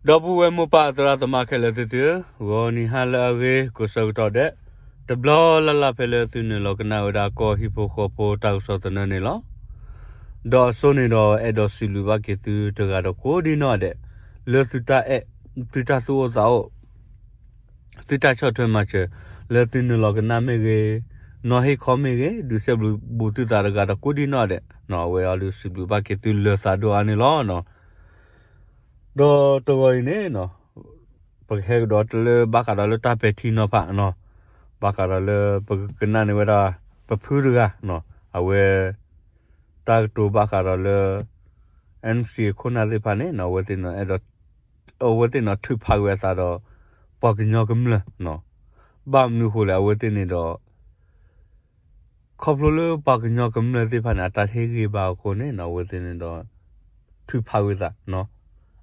ဒီပုၢ်ဝဲၢ်မိၢ်ပၢ်သရၣ်သမါခဲလၢာ်သ့ၣ်သုဧၢ, ဂီၤနံၤဟါလၢအဂ့ၤ ကိးဆၢကတီၢ်ဒဲး, တဘျီလၢ်လၢ်ဖဲလၢသုနုာ်လီၤကနၣ်ဝဲဒၣ်ကီၢ်ဟံၣ်ဖိဃီဖိတၢ်ကစီၣ်သနၢၣ်န့ၣ်လီၤ. ဒီးအစိန့ၣ်ဒီးအဲၣ်ဒိးစံးဘျုးဘၣ်က့ၤသုတဂၤဒီးကိးဒံနီၢ်ဒဲး, လၢသုတၢ်အဲၣ်, သုတၢ်သူၣ်အိၣ်သးအိၣ် သုတၢ်ဆီၣ်ထွဲမၤစၢၤ လၢသုနုာ်လီၤကနၣ်မ့ၢ်ဂ့ၤ, နီၢ်ဟ့ၣ်ခီမ့ၢ်ဂ့ၤ, ဒုးစဲးဘျုးဘူးသုသးတဂၤဒီးကိးဒံနီၢ်ဒဲး, အဝဲအီၤဒုးစံးဘျုးဘၣ်က့ၤသုလၢသးဒိၣ်အါန့ၣ်လီၤ. ဒီးတဂီၤအံၤန့ၣ် ပကဟဲကဒီးလၢဘၣ်ဃးဒီးလၢတၢ်ပဲာ်ထံနီၤဖး, ဘၣ်ဃးဒီးလၢပကကနၣ်န့ၢ်ဝဲဒၣ် ပဖုတဂၤ, အဝဲ တၢ်ကတိၤဘၣ်ဃးဒီးလၢ NCA ခိၣ်နၢ်သ့ၣ်တဖၣ်န့ၣ် အဝဲသ့ၣ်န့ၣ်ထုးဖးက့ၤဝဲအသးဒီး ပှၤကညီကမျၢၢ်, ဘၣ်မနုၤအဃိလဲၣ် အဝဲသ့ၣ်န့ၣ်ဒီး ခီဖျိလၢပှၤကညီကမျၢၢ်သ့ၣ်တဖၣ်န့ၣ် အတၢ်တဟ့ၣ်ဂံၢ်ဘါအဃိန့ၣ် အဝဲသ့ၣ်န့ၣ်ဒီး ထုးဖးက့ၤအသး,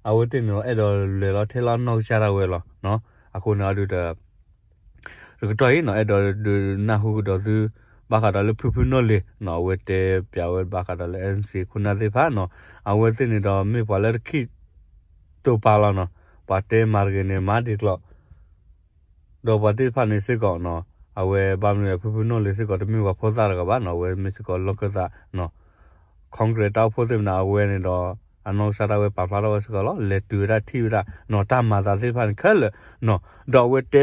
အဝဲသ့ၣ်န့ၣ်ဒီး အဲၣ်ဒိးလဲၤလီၤထဲလီၤနီၢ်ကစၢ်ဒၣ်ဝဲလီၤ. အဃိန့ၣ်အဒုးဒီး တကတီၢ်အံၤန့ၣ် အဲၣ်ဒိးဒုးနၢ်ဟူကဒီးသု ဘၣ်ဃးဒီးလၢဖုဖုနိၣ်လ့ၤန့ၣ် အဝဲတဲပၠးဝဲဘၣ်ဃးဒီးလၢ NCA ခိၣ်နၢ်သ့ၣ်တဖၣ်န့ၣ် အဝဲသ့ၣ်န့ၣ်ဒီးမ့ၢ်ပှၤလၢတခံးတိာ်ပာ်လီၤန့ၣ်, ပှၤတဲမၤတဂ့ၤန့ၣ် မၤဒ်ကျီၢ် ဒီးပှၤသ့ၣ်တဖၣ်န့ၣ်စ့ၢ်ကီး အဝဲဘၣ်မနုၤလဲၣ် ဖုဖုနိၣ်လ့ၤစ့ၢ်ကီးတမ့ၢ်ပှၤဖိသၣ်တဂၤဘၣ်န့ၣ်, အဝဲမ့ၢ်စ့ၢ်ကီးလီၢ်ခၢၣ်သး Congress တၢ်အိၣ်ဖှိၣ်သ့ၣ်မနုၤ အဝဲန့ၣ်ဒီး အနီၢ်ကစၢ်ဒၣ်ဝဲပာ်ဖျါထီၣ်ဝဲစ့ၢ်ကီးလီၤ. လဲၤတုၤဝဲဒၣ်ထံၣ်ဝဲဒၣ်န့ၣ် တၢ်မၤသးသ့ၣ်တဖၣ်န့ၣ်ခဲလၢာ်န့ၣ်, ဒီးအဝဲတဲ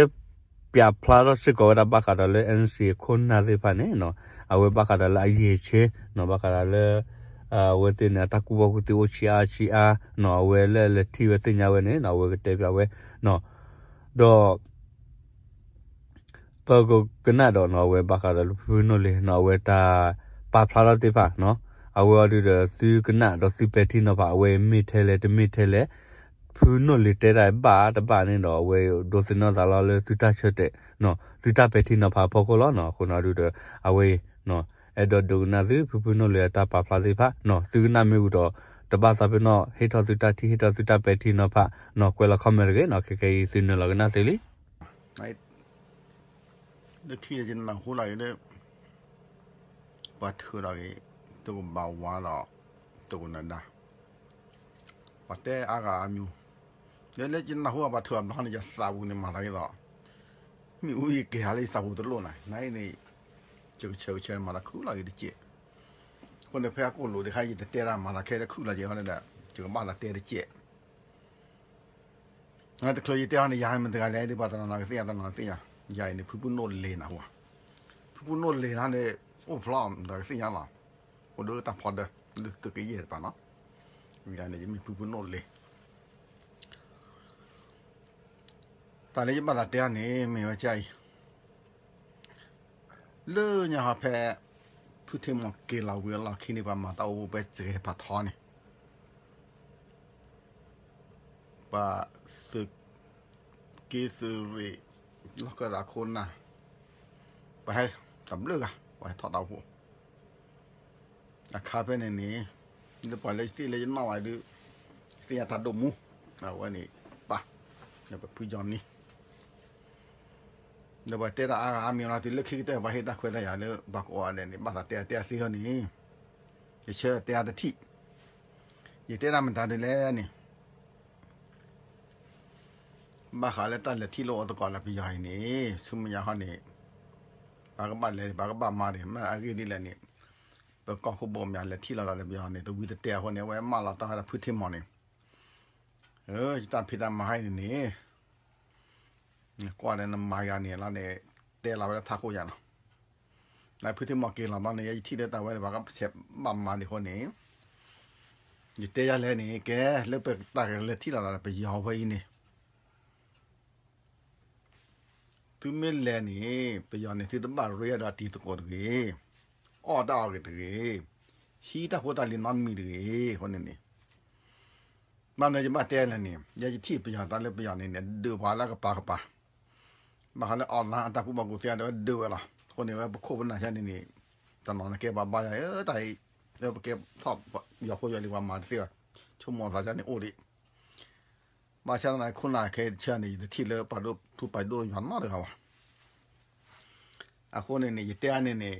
ပၠးဖျါထီၣ်စ့ၢ်ကီးဝဲဒၣ်ဘၣ်ဃးဒီးလၢ NCA ခိၣ်နၢ်သ့ၣ်တဖၣ်န့ၣ် အဝဲဘၣ်ဃးဒီးလၢအရည်အချင်းန့ၣ် ဘၣ်ဃးဒီးလၢ အဝဲသ့ၣ်န့ၣ် အတၢ်ကူၣ်ဘၣ်ကူၣ်သ့အိၣ်ဆံးအါဆံးအါန့ၣ် အဝဲလၢလဲၤထံၣ်ဝဲသ့ၣ်ညါဝဲန့ၣ် အဝဲကတဲပၠးဝဲန့ၣ်, ဒီး ပကကနၣ်ဒီးန့ၣ် အဝဲဘၣ်ဃးဒီးလၢဖုဖုနိၣ်လ့ၤန့ၣ် အဝဲတၢ်ပာ်ဖျါထီၣ်သ့ၣ်တဖၣ်န့ၣ်, အဝဲအီၤဒုးဒီးသုကနၣ်ဒီးသုပဲာ်ထံနီၤဖး အဝဲမ့ၢ်ထဲလဲၣ်တမ့ၢ်ထဲလဲၣ်, ဖုနိၣ်လ့ၤတဲတၢ်ဘၣ်တဘၣ်န့ၣ်ဒီး အဝဲဒိးသန့ၤသးလီၤလၢသုတၢ်ဆၢတဲာ်န့ၣ် သုတၢ်ပဲာ်ထံနီၤဖးအဖီခိၣ်လီၤန့ၣ်. အဃိန့ၣ်အီၤဒုးဒီး အဝဲအံၤ အဲၣ်ဒိးဒုးကနၣ်သုဖုဖုနိၣ်လ့ၤအတၢ်ပာ်ဖျါသ့ၣ်တဖၣ်န့ၣ် သုကနၣ်မ့ၢ်ဝံၤဒီး တဘၣ်သးပ့ၤနီၣ် ဟ့ၣ်ထီၣ်သုတၢ်ထံၣ် ဟ့ၣ်ထီၣ်သုတၢ်ပဲာ်ထံနီၤဖးန့ၣ် ကွဲးလီၤ comment တဂ့ၤန့ၣ် ခဲကနံၣ်အံၤသုနုာ်လီၤကနၣ်သ့လံ. လၢခံယနၢ်ဟူလီၤအံၤလၢ ပှၤထုးလီၤက့ၤ သုးခိၣ်ဘၣ်ဝါဒီး သုးခိၣ်နၢၤဒါ ပှၤတဲအါဂၤအါမံၤ, လၢလၢယနၢ်ဟူပှၤထုးအဘျီန့ၣ် ယသးပူၤန့ၣ်မၤသးဒ်သိး မ့ၣ်အူယကဲၤလၢယသးပူၤတလိၣ်န့ၣ် နအံၤန့ၣ် ယကဆၢကဆၢမၤသးခုလီၤက့ၤတစဲး, အဃိန့ၣ် ဖဲအကိၣ်လိာ်တခါ ယတတဲတၢ်မၤသးခဲလၢာ်ခုလီၤက့ၤအဃိန့ၣ်ဒီး ယကဘၣ်သးတဲတစဲး တချုးယတဲအီၤန့ၣ် ယၤမ့ၢ်တဂၤလဲၣ် ဒ်ပှၤတနီၤနီၤကသ့ၣ်ညါ တနီၤသ့ၣ်ညါ, ယၤအံၤန့ၣ် ဖုဖုနိၣ်လ့ၤနၢ်ဟူဧါ, ဖုဖုနိၣ်လ့ၤန့ၣ် အိၣ်ဖျါဒီးကသ့ၣ်ညါလီၤ, အိၣ်ဒီးတၢ်ဖီဒၢ လၢသုးကယဲၢ်တပၤနီၤ, ယၤန့ၣ် ယမ့ၢ်ဖုဖုနိၣ်လ့ၤ တၢ်လၢယဘၣ်သးတဲအီၤန့ၣ် မ့ၢ်ဝဲဒ်အံၤ, လၢညါဟီဖဲ ဖုထံမီၢ်က့ၤလီၤဝံၤအလီၢ်ခံန့ၣ် ပှၤမၤတၢ်အိၣ်ဖှိၣ်ပဲစဲးဖးထီန့ၣ် ပှၤသုးက့သုးရ့ၣ် လီၢ်ခၢၣ်သးခိၣ်နၢ် ပှၤဟဲတဘျုးဂၤ ပှၤဟဲထီၣ်တၢ်အိၣ်ဖှိၣ် အခါဖဲန့ၣ်န့ၣ် လၢပှၤလၢယသ့ၣ်လၢယနီၣ်ဝဲဒုး သ့ၣ်ညါတၢ်ဒိၣ်မူ အဝဲန့ၣ်ပၢ် ပဖုကၠီနံ ဒီးပှၤတဲတၢ်အါဂၤအါမံၤလီၤ တုၤလၢခံကတၢၢ် ပှၤဟ့ၣ်တၢ်ခွဲးတၢ်ယာ်လၢပှၤကိးဂၤဒဲးန့ၣ် ဘၣ်သးတဲတဲသ့ဟီန့ၣ် ယဆၢတဲအါတထံၣ် ယတဲတၢ်မတၤဒ်လဲၣ်န့ၣ် ဘၣ်ဃးလၢတၢ်လဲၤထံၣ်လိာ်အီၤသကိးလၢပယီၤအံၤန့ၣ် ဆူမဲာ်ညါဟီန့ၣ် ပှၤကဘၣ်လဲၤ ပှၤကဘၣ်မၤဒံး မ့ၢ်အဂ့ၢ်ဒ်လဲၣ်န့ၣ် ပကီၢ်ခိၣ်ဘိမၠးလဲၤထံၣ်လိာ်သးလၢပယီၤန့ၣ် တဝံၤတတဲအဃိန့ၣ် အဝဲမၢလီၤတၢ်ဝဲဒၣ်ဖုထံမီၢ်န့ၣ် ယတၢ်ဖံးတၢ်မၤဟဲအံၤန့ၣ်န့ၣ် ကွၢ်ဒီးနမၤယၤန့ၣ်လီၤန့ၣ် တဲလီၤဝဲဒၣ်ထးခိၣ်ယၤလီၤ လၢဖုထံမီၢ်က့ၤလီၤဘျီန့ၣ် ယထံၣ်လၢတၢ်ဝဲန့ၣ် ပှၤကဆဲးဘၣ်မၤဒံးအဃိန့ၣ် ယတဲယၤလဲၣ်န့ၣ် ကဲ လၢပတၢ်ကလဲၤထံၣ်လိာ်သးလၢပယီၤဖဲအံၤန့ၣ် သုမ့ၢ်လဲၤန့ၣ် ပယီၤန့ၣ် သုတဘၣ်ရ့ဒီးတံၤသကိးတဂ့ၤ, အီၣ်တၢ်အီၣ်ဂ့ၤတဂ့ၤ, ဟံးတၢ်ဖိတၢ်လံၤနီတမံၤတဂ့ၤ, အဃိန့ၣ်န့ၣ် ဘၣ်မနုၤယဘၣ်တဲလဲၣ်န့ၣ် ယဲယထံၣ်ပယီၤတၢ်လၢပယီၤန့ၣ်န့ၣ် ဒုးပှၤလၢကပၤကပၤ, ဘၣ်ဃးလၢ online အတၢ်ကူၣ်ဘၣ်ကူၣ်သ့အဒိဒုးဝဲလီၤ. အဃိန့ၣ်ဝဲပခိၣ်ပနၢ်ဆါန့ၣ်န့ၣ် တနီၤန့ၣ်ကဲပှၤဘါယွၤ တၢ်အံၤ လၢပကဲထီၣ်ယီၤဖိယီၤလံၤပှၤမၤတသ့ဘၣ်, ဆိကမိၣ်သးန့ၣ်အိၣ်ဒံး ဘၣ်ဆၣ်သနာ်က့ ခိၣ်နၢ်ခဲအံၤတဆၢန့ၣ် ယတထံၣ်လၢပှၤဒိၣ်ထူပှၤဒိၣ်ယွၤနီတဂၤဘၣ်. အဃိန့ၣ်န့ၣ် ယတဲအါန့ၣ်န့ၣ်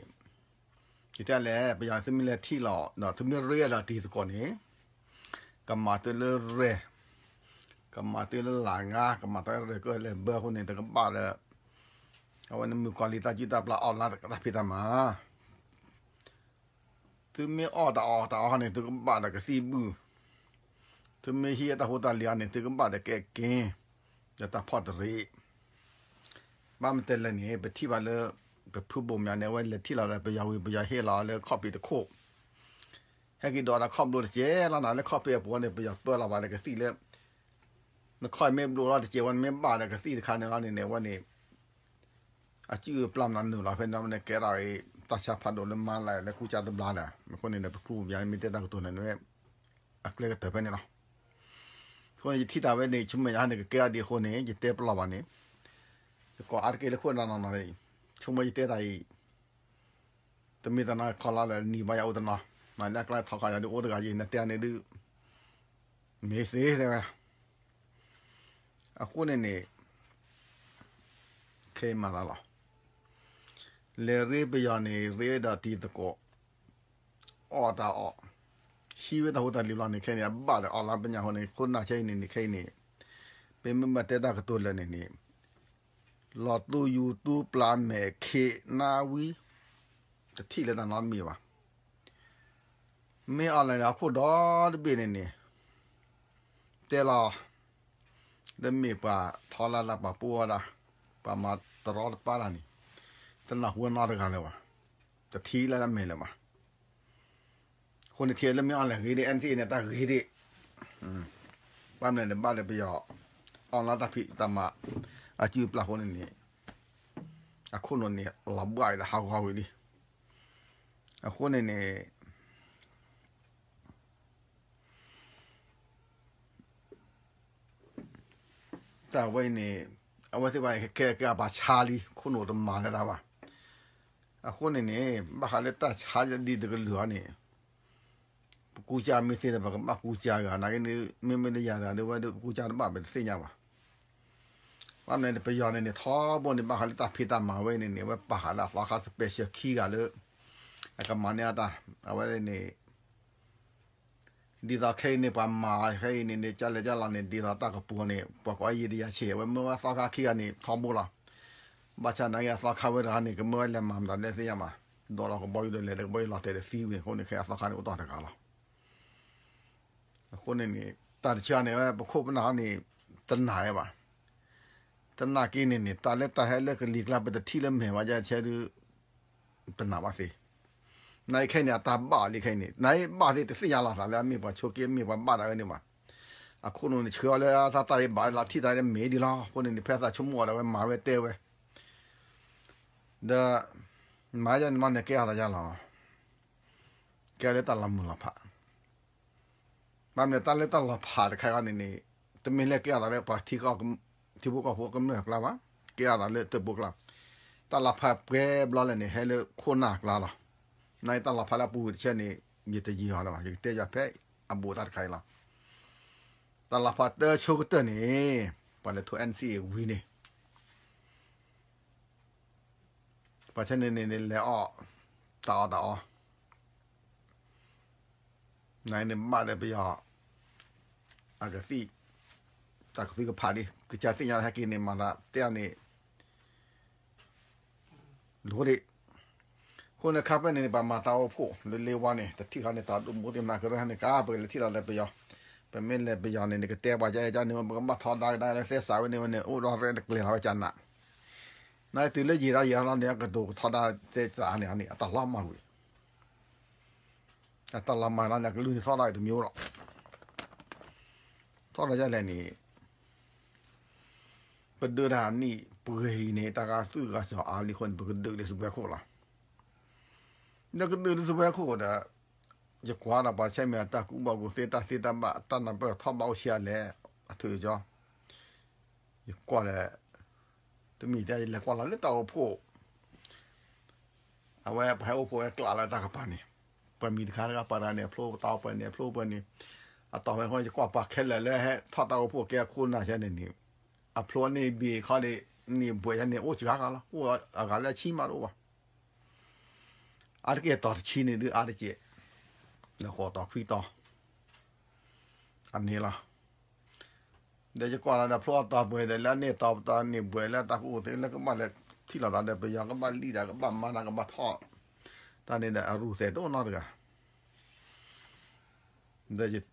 ယတဲလဲၣ် ပယီၤသုမ့ၢ်လဲၤထံၣ်လီၤ ဒီးသုမ့ၢ်ရ့ဒီးတံၤသကိးန့ၣ် ကမၤသုလၢရဲၣ် ကမၤတၢ်လၢလၢ်ငါ ကမၤတၢ်ရဲၣ်ကၢၢ်လဲၤဘၢအဃိန့ၣ် တကဘၣ်ဒီး အဝဲန့ၣ်မုၣ်ကီၤလံၤတၢ်စုၣ်တၢ်ပျၢ်အီၣ်လါတၢ်ဖံးတၢ်မၤ သုမ့ၢ်အီၣ်တၢ်အီၣ်တၢ်အီန့ၣ် သုကဘၣ်ဒီးကသံၣ်ဘူၣ်, သုမ့ၢ်ဟံးတၢ်ဖိတၢ်လံၤအီၤန့ၣ် သုကဘၣ်ဒီးကဲက့ၤ ဒီးတၢ်ဖီၣ်တရံး, ဘၣ်မတဲလဲၣ်န့ၣ် ပထံၣ်ဘၣ်လၢ ပဖုဘိၣ်မၠးန့ၣ် အဝဲလဲၤထံၣ်လီၤဒီးပယီၤဝံၤ ပယီၤဟ့ၣ်လီၤလၢခီၣ်ဖံးတခိၣ်, ဟဲက့ၤဒိးဒီးခီၣ်ဘျိတကဲလီၤနၤ လၢခီၣ်ဖံးအပူၤန့ၣ် ပယီၤပၢလီၤဘၣ်ဒီးကသံၣ်လၢ နခီၣ်မ့ၢ်ဘျိလီၤတကဲဝဲ နမ့ၢ်ဘၣ်ဒီးကသံၣ်တခါန့ၣ်လီၤန့ၣ်န့ၣ် အဝဲန့ၣ် အစုၣ်အပျၢ်မနုၤလီၤ ဖဲန့ၣ်ကဲထီၣ်အံၤ တၢ်ဆါဖးဒိၣ်လၢမါလၢလၢကူစါတဘျါလၢ အဃိန့ၣ်ဒီး ပဖုဘိၣ်မၠးမ့ၢ်တဲတၢ်ကတိၤန့ၣ် အကျဲကတၢၢ်ဖဲန့ၣ်လီၤ. အဃိန့ၣ် ယထံၣ်တၢ်ဝဲန့ၣ် ဆူမဲာ်ညါန့ၣ် ကကဲထီၣ်ဒ်အဃိန့ၣ် ယတဲပလီၢ်ဘၣ်န့ၣ် ယကိးအါတက့ၢ်လၢခိၣ်နၢ်နီၢ်နီၢ်န့ၣ် ဆိကမိၣ်ယတဲတၢ်အံၤ တမ့ၢ်တၢ်နီၢ်ကီၢ်လၢနံၤဘၣ်ယၤအိၣ်တနီၤ နလၢအကျါထီခါယၤဒုးအိၣ်တဂၤယံၤ နတဲန့ၣ်ဒုး မ့ၢ်သ့တဲဝဲ အဃိန့ၣ်န့ၣ် ခဲအံၤမၤသးလီၤ. လဲၤရ့ပယီၤန့ၣ် ရ့ဒီးတံၤသကိး အီၣ်တၢ်အီၣ် ဟံးဝဲတၢ်ဖိတၢ်လံၤဘျီန့ၣ် ခဲအံၤန့ၣ် အဘၣ်ဒီးအီၣ်လါပညၣ်အဃိန့ၣ် ခိၣ်နၢ်ခဲအံၤန့ၣ်န့ၣ် ခဲအံၤန့ၣ် ပမ့ၢ်ဘၣ်တဲတၢ်ကတိၤလၢာ်န့ၣ်န့ၣ် လီၤတူၢ်ယူၤတူၢ်ပျၢ်မဲာ်ခ့နါဝံ တထံၣ်လၢတၢ်နီတမံၤဘၣ်. မ့ၢ်အီၣ်လဲၣ်န့ၣ် အခိၣ်ဒီတဘ့ၣ်န့ၣ်န့ၣ် တဲလီၤ လၢမ့ၢ်ပှၤထီလၢ်လၢပှၤပူအီၣ်ဒၣ် ပှၤမၤတရီတပါတၢ်န့ၣ် တနၢ်ဟူနီတဂၤလၢၤဘၣ်. တထံၣ်လၢတၢ်မဲာ်လၢၤဘၣ်. အဃိန့ၣ်ထံၣ်လၢမ့ၢ်အီၣ်လဲၣ်ဂ့ၤဒ် NCA န့ၣ် တၢ်ဂ့ၤဒ် ဘၣ်မနုၤန့ၣ် ဘၣ်လၢပယီၤ အီၣ်လါတၢ်ဖံးတၢ်မၤ အစုၣ်ပျၢ်အဃိန့ၣ်န့ၣ် အခိၣ်နူာ်န့ၣ် လီၤဘှါအံၤဒီးဟးဂီၤဝံၤလံ. အဃိန့ၣ်န့ၣ် တၢ်ဝဲအံၤန့ၣ် အဝဲသ့ၣ်တဖၣ်န့ၣ် ကဲကဲအပှၤဆါလံ ခိၣ်နူာ်တမၤလၢၤတၢ်ဘၣ်. အဃိန့ၣ်န့ၣ် ဘၣ်ဃးလၢတၢ်ဆါဒ်တကလုာ်အံၤန့ၣ် ပကူစါမ့ၢ်သ့ဒီး ပကဘၣ်ကူစါဂၤ နာ်က့န့ၣ် မ့မ့ၢ်လၢယၤတဂၤဒ်ဝဲဒၣ် ပကူစါတဘၣ် ပတသ့ၣ်ညါဘၣ်. ဘၣ်မနုၤန့ၣ် ပယီၤန့ၣ်န့ၣ် ထီဘိန့ၣ် ဘၣ်ဃးလၢတၢ်ဖံးတၢ်မၤဝဲအံၤန့ၣ်န့ၣ် အဝဲပာ်ဃာ်လၢအသီခါ special ခံဂၤလၢ အကမၤန့ၢ်အတၢ် အဝဲန့ၣ် ဒ်သိးခဲအံၤန့ၣ် ပှၤမၤခဲအံၤန့ၣ်န့ၣ် ကၢ်လဲၣ်ကၢ်လီၤန့ၣ် ဒ်သိးတၢ်ကပူၤန့ၣ် ပှၤကိးယံာ်တယၤဆံး အဝဲမၢဝဲသီခါခံဂၤန့ၣ် ထီဘိလီၤ. ဘၣ်ဆၣ်နာ်က့အသီခါဝဲတဂၤန့ၣ် ကမၢဝဲလဲၤမၤမတၤလဲၣ်သ့ၣ်ညါမး ဒိးလီၤကဘီယူၤဒီးလဲၤဒီးကဘီယူၤလီၤတဲာ်ဒီးသံဝံၤအဃိန့ၣ် ခဲအံၤအသီခါန့ၣ်အိၣ်တီၢ်တဂၤလီၤ. အဃိန့ၣ်န့ၣ် တၢ်တဆၢန့ၣ်ဝဲ ပခိၣ်ပနၢ်န့ၣ် တနာ်ဝဲဘၣ်. တနာ်က့န့ၣ်န့ၣ် တၢ်လၢတၢ်ဟဲလၢကလံၤကျါ ပတထံၣ်လၢမဲာ်ဝဲဒၣ်ဆဲဒုး တနာ်ဘၣ်သ့. နအံၤခဲအံၤန့ၣ် အတၢ်ဘၣ်အီၤလံခဲအံၤန့ၣ် နအံၤဘၣ်သ့တသ့ၣ်ညါလီၤသးလၢအမ့ၢ်ပှၤဆိးက့ မ့ၢ်ပှၤဘၣ်ဒၣ်ဝဲန့ၣ်ဘၣ်. အခိၣ်နူာ်န့ၣ် ဆှၢအီၤလၢအသးတၢ်အံၤဘၣ်လီၤ ထံၣ်တၢ်အံၤမ့ၢ်ဒ်လီၤ. အဃိန့ၣ်န့ၣ် ဖဲသးဆိကမိၣ်အီၤဒီးဝဲမၤဝဲတဲဝဲ ဒီး မၤယါန့ၣ်မးန့ၣ် ကဲအသးယါလီၤ. ကဲလၢတၢ်လီၤမုၢ်လီၤဖး ဘၣ်မနုၤတၢ်လၢတၢ်လီၤဖးတခါအံၤန့ၣ်န့ၣ် တမ့ၢ်လၢကဲအသးလၢပှၤထံကီၢ် ထံဖိကီၢ်ဖိကမျၢၢ်အကျါဘၣ်, ကဲအသးလၢတၢၣ်ပူၤကျါ, တၢ်လီၤဖးပှဲၤဘျီလဲၣ်န့ၣ် ဟဲလၢခိၣ်နၢ်အကျါလီၤ. နအံၤတၢ်လီၤဖးလၢအပူၤတဆဲန့ၣ် ယတယံာ်အီၤလၢၤဘၣ်, ယကတဲယၤဖဲအဘူးတၢ်တခါအံၤလီၤ. တၢ်လီၤဖးတၢဆိကတၢၢ်န့ၣ် ပှၤလဲၤထိ NCA ဝံၤန့ၣ် ပှၤဆဲန့ၣ်န့ၣ် လဲၤအီၣ် တၢ်အီၣ်တၢ်အီ နန့ၣ်ဘၣ်ဒီးပယီၤ အကသံၣ် တၢ်ကသုကဖးဒ် ကစၢ်သ့ၣ်ညါဟဲက့ၤန့ၣ် မၤသးတဲအီၤန့ၣ် လိၤဒံး. အဃိန့ၣ် ခါဖဲန့ၣ်န့ၣ် ပှၤမၤတၢ်အိၣ်ဖှိၣ်လၢလ့ဝါန့ၣ် တထံၣ်ဃီန့ၣ် တၢ်ဒိၣ်မူသ့ၣ်မနုၤကရၢန့ၣ် ကါပကလဲၤထံၣ်လီၤဒီးပယီၤ, ပမ့ၢ်လဲၤပယီၤန့ၣ်န့ၣ် ကတဲပှၤကဲကန့ၣ် ပကဘၣ်ထီဒါကဒါလၢသဲစးဝဲန့ၣ်ဝဲန့ၣ် အိၣ်ဒီးရဲၣ်တကျဲၤလီၤဝဲကနး နတုၤလၢယံာ်ဒီးယံာ်လီၤန့ၣ် အကဒိးကထီဒါသဲစးန့ၣ်န့ၣ် အတၢ်လီၤမၢ်ဝံၤ အတၢ်လီၤမၢ်လီၤန့ၣ် အကလုၢ်န့ၣ်ထီၣ်ဒၣ်အံၤတမံၤလီၤ. ထီၣ်ဒီးယလဲၣ်န့ၣ် ပဒုးတၢ်နံၣ်ပှဲၤအံၤန့ၣ် တၢ်ဂၤသူၣ်ဂၤစီၤအါလံအဃိန့ၣ် ပကဒုးလၢစပွဲခိၣ်လီၤ. ဒီးကဒုးလၢစပွဲခိၣ်ဒီး ယကွၢ်ဒီးပှၤဆဲမ့ၢ်အတၢ်ကူၣ်ဘၣ်ကူၣ်သ့ တၢ်သ့တၢ်ဘၣ် တၢ်နၢ်ပၢၢ်ထီၣ်ဘၣ်အိၣ်ဆံးအါလဲၣ် အထုးကၠီ ယကွၢ်ဒီး တမံၤတၢ်ယလဲၤကွၢ်လီၤလၢတၢ်အိၣ်ဖှိၣ် အဝဲပှၤဟဲအိၣ်ဖှိၣ်ဝဲကျးလၢတၢ်ကပၤန့ၣ် ပှၤမံၤတခါတခါပှၤတဂၤန့ၣ် အဖျိတၢ်အိၣ်ပှဲၤန့ၣ် အဖျိပှဲၤန့ၣ် အတီၢ်ဝဲဃီ ယကွၢ်ပှၤခဲလၢာ်လၢဟဲထီၣ်တၢ်အိၣ်ဖှိၣ်ကဲအခိၣ်နၢ်ဆဲန့ၣ်န့ၣ် အဖျိန့ၢ်ဘ့ၣ်ခီန့ၣ် န့ၢ်ဘှဲးယါန့ၣ် အိၣ်စှၤဂၤလီၤ အိၣ်အဂၤလၢအဆံမးတအိၣ်ဘၣ် အါတက့ၢ်တီၤတဆံန့ၣ်ဒုးအါတက့ၢ် လၢဃိးတီၤခွံတီၤ အန့ၣ်လီၤ. ဒီးယကွၢ်လီၤဒီးဖျိအတီၤပှဲၤဒီး လၢအန့ၣ်တီၤပတီၤန့ၣ်ပှဲၤလၢတၢ်ကအိၣ်သ့လၢကဘၣ်လဲၤထံၣ်လိာ်သးဒီး ပယီၤကဘၣ်လံၣ်တၢ် ကဘၣ်မၤတၢ် ကဘၣ်ထီၣ်တၢ်န့ၣ်ဒီး အရူၢ်သဲးတအိၣ်နီတဂၤ ဒီး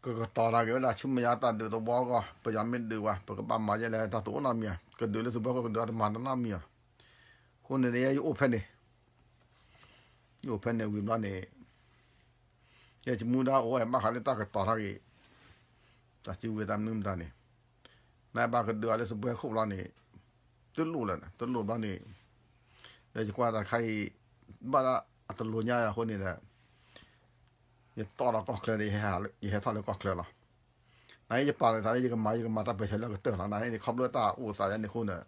ကကတီၤတၢ်က့ၤဝဲဒၣ် ဆူမဲာ်ညါတၢ်ဒုးသဝီအဂီၢ် ပယီၤမ့ၢ်ဒုးဝဲ ပကဘၣ်မၤယဲလဲၣ် တၢ်တအိၣ်နီတမံၤဧါ ကဒုးလၢသုးဘီကီၢ် ကဒုးအီၤတမၤနီတမံၤဧါ. အဃိန့ၣ် ယအိၣ်ဖဲန့ၣ် ယအိၣ်ဖဲန့ၣ်ဝံၤဘျီန့ၣ် ယဲယမူဒါအိၣ်ဝဲဘၣ်ဃးလၢတၢ်ကတီၤတၢ်ဂ့ၢ် တၢ်စုဝဲတၢ်မနုၤမတၤန့ၣ် နဘၣ်ကဒုးအီၤလၢသုးဘီခိၣ်ဘျီန့ၣ် တလိၣ်လၢၤ တလိၣ်ဘျီန့ၣ် ဒီးယကွၢ်တၢ်တခါအံၤ ဘၣ်ဒၣ်အတလိၤညါအဃိန့ၣ်ဒီး ယတီၢ်ဒီးကီၢ်ချၢဒီး ယဟဲထီၣ်လၢကီၢ်ချၢလီၤ. နယပာ်လီၤသးလၢယကမၤ ယကမၤတၢ်ပၢၢ်ဆၢလၢကတၢၢ်လီၤ. နန့ၣ် ခီဖျိတၢ်အိၣ်သးယၤန့ၣ်အဃိန့ၣ်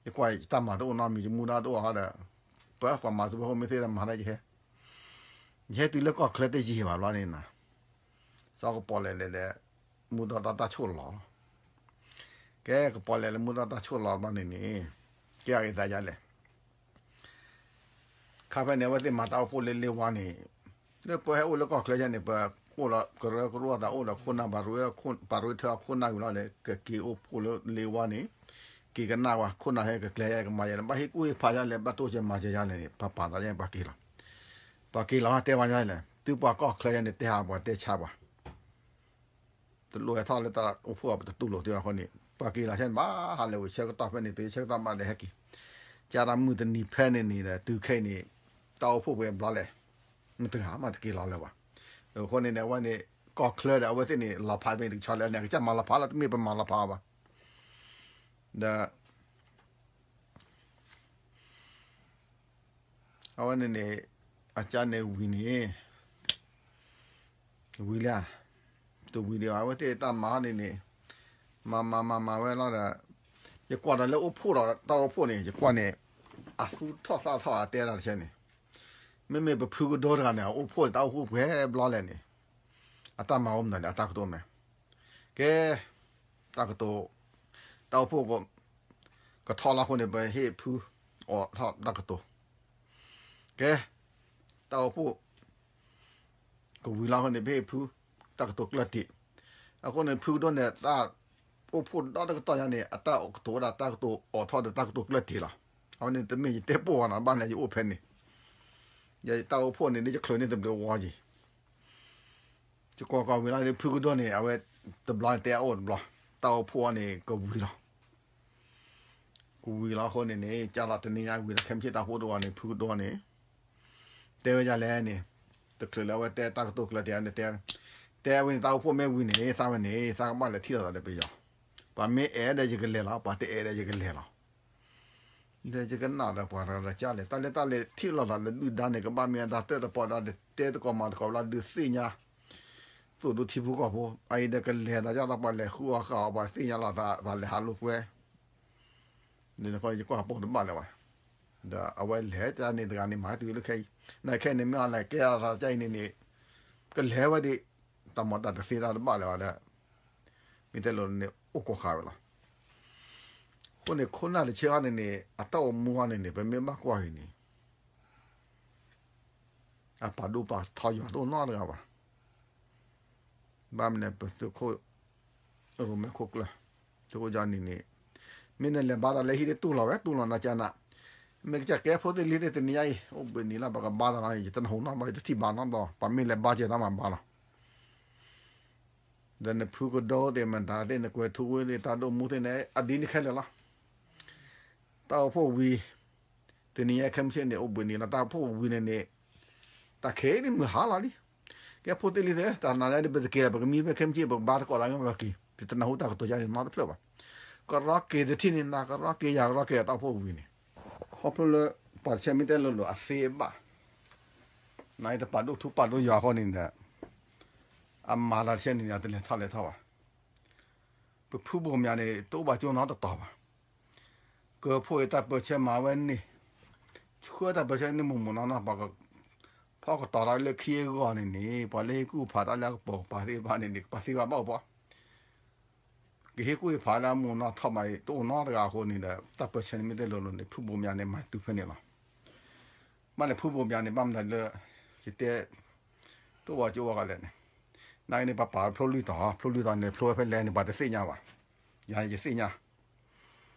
ယကွၢ်ယတၢ်မၤတအိၣ်နီတမံၤ ယမူဒါတအိၣ်ဃီဒီး ပှၤမၤစၢၤဖိမ့ၢ်သ့ဒီးမၤလၢယဟဲ ယဟဲတုၤလၢကီၢ်ချၢတယံာ်ဘၣ်ဘျီန့ၣ်နီၤ စီၤကပီၤလဲၣ်လဲၣ်ဒီး မူဒီးတၢ်ဆိၣ်လီၤလီၤ. ကဲ ကပီၤလဲၣ်လၢမူဒီးတၢ်ဆိၣ်လီၤဘျီန့ၣ်န့ၣ် ကဲအဂ့ၢ်သးယၤလဲၣ် ခါဖဲန့ၣ် အဝဲသ့ၣ်မၤတၢ်အိၣ်ဖှိၣ်လၢလ့ဝါန့ၣ် လၢပှၤဟဲအိၣ်လၢကီၢ်ချၢယၤန့ၣ် ပအိၣ်ဒီးကရၢကရိအသးအိၣ်ဒီးခိၣ်နၢ် ပာ်ရူၢ်ထၢအခိၣ်နၢ်ဝံၤလီၤန့ၣ် ကက့ၤအိၣ်ဖှိၣ်လၢလ့ဝါန့ၣ် က့ၤကနၣ်ဝဲ ခိၣ်နၢ်ဟဲကကျဲၤယၤ ကမၤယၤန့ၣ် ဘၣ်ဟ့ၣ်ကူၣ်ဟ့ၣ်ဖးယၤလဲၣ် ဘၣ်တိၢ်ကဲမၤကဲယၤလဲၣ်န့ၣ် ပှၤပာ်သးယၤန့ၣ် ပှၤက့ၤလီၤ. ပှၤက့ၤလီၤတဲဝဲယၤလဲၣ် သုပှၤကီၢ်ချၢယၤန့ၣ် တဲဟးပှၤတဲဆါပှၤ တလိၣ်ဟဲထီၣ်လၢတၢ်အိၣ်ဖှိၣ်အပတတူၢ်လိာ်သ့အဃိန့ၣ် ပှၤက့ၤလီၤဆဲန့ၣ် ဘၣ်ဟးလဲၤဝံၤဆၢကတီၢ်ဖဲန့ၣ် တုၤဆၢကတီၢ်ဘၣ်လဲၤဟဲက့ၤ ကၢ်တၢ်မုၢ်တနံၤဖဲန့ၣ်န့ၣ်ဒီး တုၤခဲအံၤန့ၣ် တၢ်အိၣ်ဖှိၣ်ပှဲၤဘျီလဲၣ် မတဂၤမးတက့ၤလီၤလၢၤဘၣ်. အဃိန့ၣ်န့ၣ် အဝဲန့ၣ် ကီၢ်ချၢဒီး အဝဲသ့ၣ်န့ၣ် လီၤဖးမ့ၢ်တကဆီလဲၣ်န့ၣ် အကစၢ်မၤလီၤဖးလီၤ တမ့ၢ်ပမၤလီၤဖးအီၤဘၣ်. ဒီး အဝဲန့ၣ်န့ၣ် အကၢ်န့ၣ်ဝံၤန့ၣ် ဝံၤလံ တဝံၤဒံးဘၣ် အဝဲသ့ၣ်တၢ်မၤဟီန့ၣ်န့ၣ် မၤမၤမၤမၤဝဲလီၤဒီး ယကွၢ်ဒီးလၢအိၣ်ဖှိၣ်ဒီးတၢ်အိၣ်ဖှိၣ်န့ၣ် ယကွၢ်န့ၣ် အသူၣ်ထီၣ်သၣ်ထီၣ်အတဲတၢ်တဆဲန့ၣ် မ့မ့ၢ်ပဖုကဒိတဂၤန့ၣ် အအိၣ်ဖှိၣ်တၢ်အိၣ်ဖှိၣ်ပှဲၤဘျီလဲၣ်န့ၣ် အတၢ်မၤအိၣ်မနုၤလဲၣ် အတၢ်ကတိၤမဲာ် ကဲ တၢ်ကတိၤ တၢ်အိၣ်ဖှိၣ်ကထီၣ်လီၤအဃိန့ၣ် ပဟ့ၣ်ဖုအိးထီၣ်တၢ်ကတိၤ ကဲ တၢ်အိၣ်ဖှိၣ် ကဝံၤလီၤအဃိန့ၣ် ပဟ့ၣ်ဖု တၢ်ကတိၤကျၢၢ်တံၢ် အဃိန့ၣ် ဖုကဒိန့ၣ် တၢ်အိၣ်ဖှိၣ်ဒီတကတီၢ်ညါန့ၣ် အတၢ်ကတိၤဝဲဒၣ်တၢ်ကတိၤအိးထီၣ်ဒီးတၢ်ကတိၤကျၢၢ်တံၢ်လီၤ. အဝဲန့ၣ်တမ့ၢ်ယတဲပိာ်အီၤနီၤ ဘၣ်န့ၣ်ယအိၣ်ဖဲန့ၣ် ယတၢ်အိၣ်ဖှိၣ်န့ၣ် ယချၢးန့ၢ်တဘျုးဝီယံၤ ယကွၢ်ကွၢ်ဝံၤလီၤန့ၣ် ဖုကဒိန့ၣ် အဝဲတဘျီန့ၣ် တဲအအိၣ်တဘျီ တၢ်အိၣ်ဖှိၣ်အီၤန့ၣ် ကဝံၤလီၤ ကဝံၤလီၤအဃိန့ၣ်န့ၣ် ကၢ်လီၤတနံၤညါဝံၤလီၤ ခဲမုၢ်ဆ့ၣ်တၢ်အိၣ်ဖှိၣ်တဝီန့ၣ် ဖုကဒိန့ၣ် တဲဝဲဒ်လဲၣ်န့ၣ် တချုးလၢအဝဲတဲတၢ်ကတိၤကျၢၢ်တံၢ်န့ၣ် တဲ တဲဝဲန့ၣ် တၢ်အိၣ်ဖှိၣ်မ့ၢ်ဝံၤန့ၣ် သးဝဲန့ၣ် သးကဘၣ်လဲၤထံၣ်လိာ်သးဒီးပယီၤ ပှၤမ့ၢ်အဲၣ်ဒီးယကလဲၤလီၤ ပှၤတအဲၣ်ဒီးယကလဲၤလီၤ ဒီးယကနၣ်ဒီးပှၤတဂၤတကၢ်လဲၣ် တၢ်လၢတၢ်လဲၤထံၣ်လိာ်သးလၢဒုၣ်ဒါန့ၣ် ကဘၣ်မ့ၢ်အတၢ်တၢၣ်တပီၢ်ဒီး တတဲသကိးမၤသကိးဘျီဒုးသ့ၣ်ညါ သိၣ်ဒူထံဖိကီၢ်ဖိ အအံၤဒီးကလဲၤဒီးယၤဒီးပှၤလဲၤဃုအီၣ်ဃာ်အီၤ ပှၤသ့ၣ်ညါလိာ်သး ပှၤလဲၤဟးလိာ်ကွဲ န့ၣ်ယကွၢ်ပိာ်တဘၣ်လၢၤဘၣ် ဒီးအဝဲလဲၤတၢ်န့ၣ်တဂၤန့ၣ် မၤတုၤလၢခဲအံၤ နခဲအံၤန့ၣ် မ့ၢ်အီၤလဲၤကဲအသးတၢ်အံၤန့ၣ်န့ၣ် ကလဲၤဝဲဒၣ် တၢ်မၤတၢ်တသ့တၢ်တဘၣ်လၢၤဘၣ်ဒီး မ့ၢ်တဲလိၤန့ၣ် အိၣ်ကိးဃာ်ဝဲလီၤ. အဃိန့ၣ် ခိၣ်နၢ်တဆၢအံၤန့ၣ်န့ၣ် အတၢ်အိၣ်မူအံၤန့ၣ်န့ၣ် ပမ့ၢ်ဘၣ်ကွၢ်အံၤန့ၣ် အပာ်ဒိၣ်ပာ်ထီယွၤတအိၣ်နီတဂၤဘၣ်. ဘၣ်မနုၤ ပသုးခိၣ် ရိၣ်မဲခိၣ်ကျၢၢ် သုးခိၣ်ကၠီနံၤန့ၣ် မ့ၢ်နလဲၤဘါဒီးလၢဟံၣ်ဒ်တူၢ်လီၤဝဲ တူၢ်လီၤနၤကနၣ် မ့ၢ်ကစၢ်ကဲဖိသ့ၣ်လံသ့ၣ်တနံၤညါအံၤ အိၣ်ဘှံးနံၤလၢပကဘါဒီးလီၤ ယတနၢ်ဟူနီတဘျီ ယတထံၣ်ဘါနီတဘျီ ပှၤမ့ၢ်လဲၤဘါကဲတၢ်မၤဘါလီၤ. ဒီးနဖုကဒိသ့ၣ်မတၤသ့ၣ် နကွဲၤထူဝ့သ့ၣ် တၢ်ဒိၣ်မူသ့ၣ်န့ၣ် အဒ်န့ၣ်ခဲလၢာ်လီၤ. တၢ်အိၣ်ဖှိၣ်ဝံၤ တနံၤညါခဲမုၢ်ဆ့ၣ်န့ၣ် အိၣ်ဘှံးနံၤလီၤ တၢ်အိၣ်ဖှိၣ်ဝံၤန့ၣ်န့ၣ် တၢ်ခဲအံၤန့ၣ်မုၢ်ဟါလီၤလံ. ကဲဖိသ့ၣ်လံသ့ၣ် တၢ်နၤညါဒ်ပတက့ၤလၢၤ ပကမံဖဲခဲမုၢ်ဆ့ၣ် ပကဘါသကိးသးမ့ၢ်ပက့ၤ ပတနၢ်ဟူတၢ်ကတိၤယါန့ၣ်နီတဖျၢၣ်ဘၣ်. ကရီက့ၤတထံၣ်န့ၣ် နၤကရီက့ၤယၤကရီက့ၤ တၢ်အိၣ်ဖှိၣ်ဝံၤန့ၣ် ခီဖျိလၢ ပှၤတဆဲမ့ၢ်တဲလိၤလိၤအသ့ဘၣ် နအံၤတပာ်ဒိၣ်ထူပာ်ဒိၣ်ယွၤအဃိန့ၣ်ဒီး အမၤတၢ်တဆဲန့ၣ်န့ၣ် အတလဲၤထီၣ်လဲၤထီၣ်ဘၣ်. ပဖုဘိၣ်မၠးန့ၣ် တအိၣ်ဘၣ်ကၠိနီတတီၤဘၣ်. ကၢၢ်ဖိအံၤတၢ်ပၢၢ်ဆၢမၤဝဲန့ၣ် ဆှၢတၢ်ပၢၢ်ဆၢန့ၣ်မိၢ်မိၢ်နီၢ်နီၢ် ပှၤက ဖီကတီၤတၢ်လၢခံအဂီၢ်န့ၣ်န့ၣ် ပှၤလၢဟ့ၣ်ကူၣ်ဖးတၢ်လၢအကပိာ်ကပၤသ့ၣ်တဖၣ်န့ၣ်န့ၣ် ကပာ်သ့ဝဲဘၣ်အိၣ်ပှၤ ကဟ့ၣ်ကူၣ်ဟ့ၣ်ဖးလၢအမိၢ်နီၢ်ထီၣ်မးအံၤ တအိၣ်နီတဂၤအဃိန့ၣ်ဒီး တၢ်ပၢၢ်ဆၢန့ၣ်မ့ၢ်တဲလိၤလိၤန့ၣ် ဖုဘိၣ်မၠးန့ၣ် မၤတုၤဖဲန့ၣ်လီၤ. ဘၣ်န့ၣ်ဖုဘိၣ်မၠးန့ၣ် ဘၣ်မနုၤလၢ ယတဲ တအိၣ်ဘၣ်ကၠိဘၣ်ကလဲၣ်န့ၣ် နာ်က့န့ၣ် ပှၤပာ်ဖျိလွံၢ်တီၤ, ဖျိလွံၢ်တီၤန့ၣ် ဖျိဝဲဖဲလဲၣ်န့ၣ် ပှၤတသ့ၣ်ညါဘၣ်. ယၤန့ၣ်ယသ့ၣ်ညါ,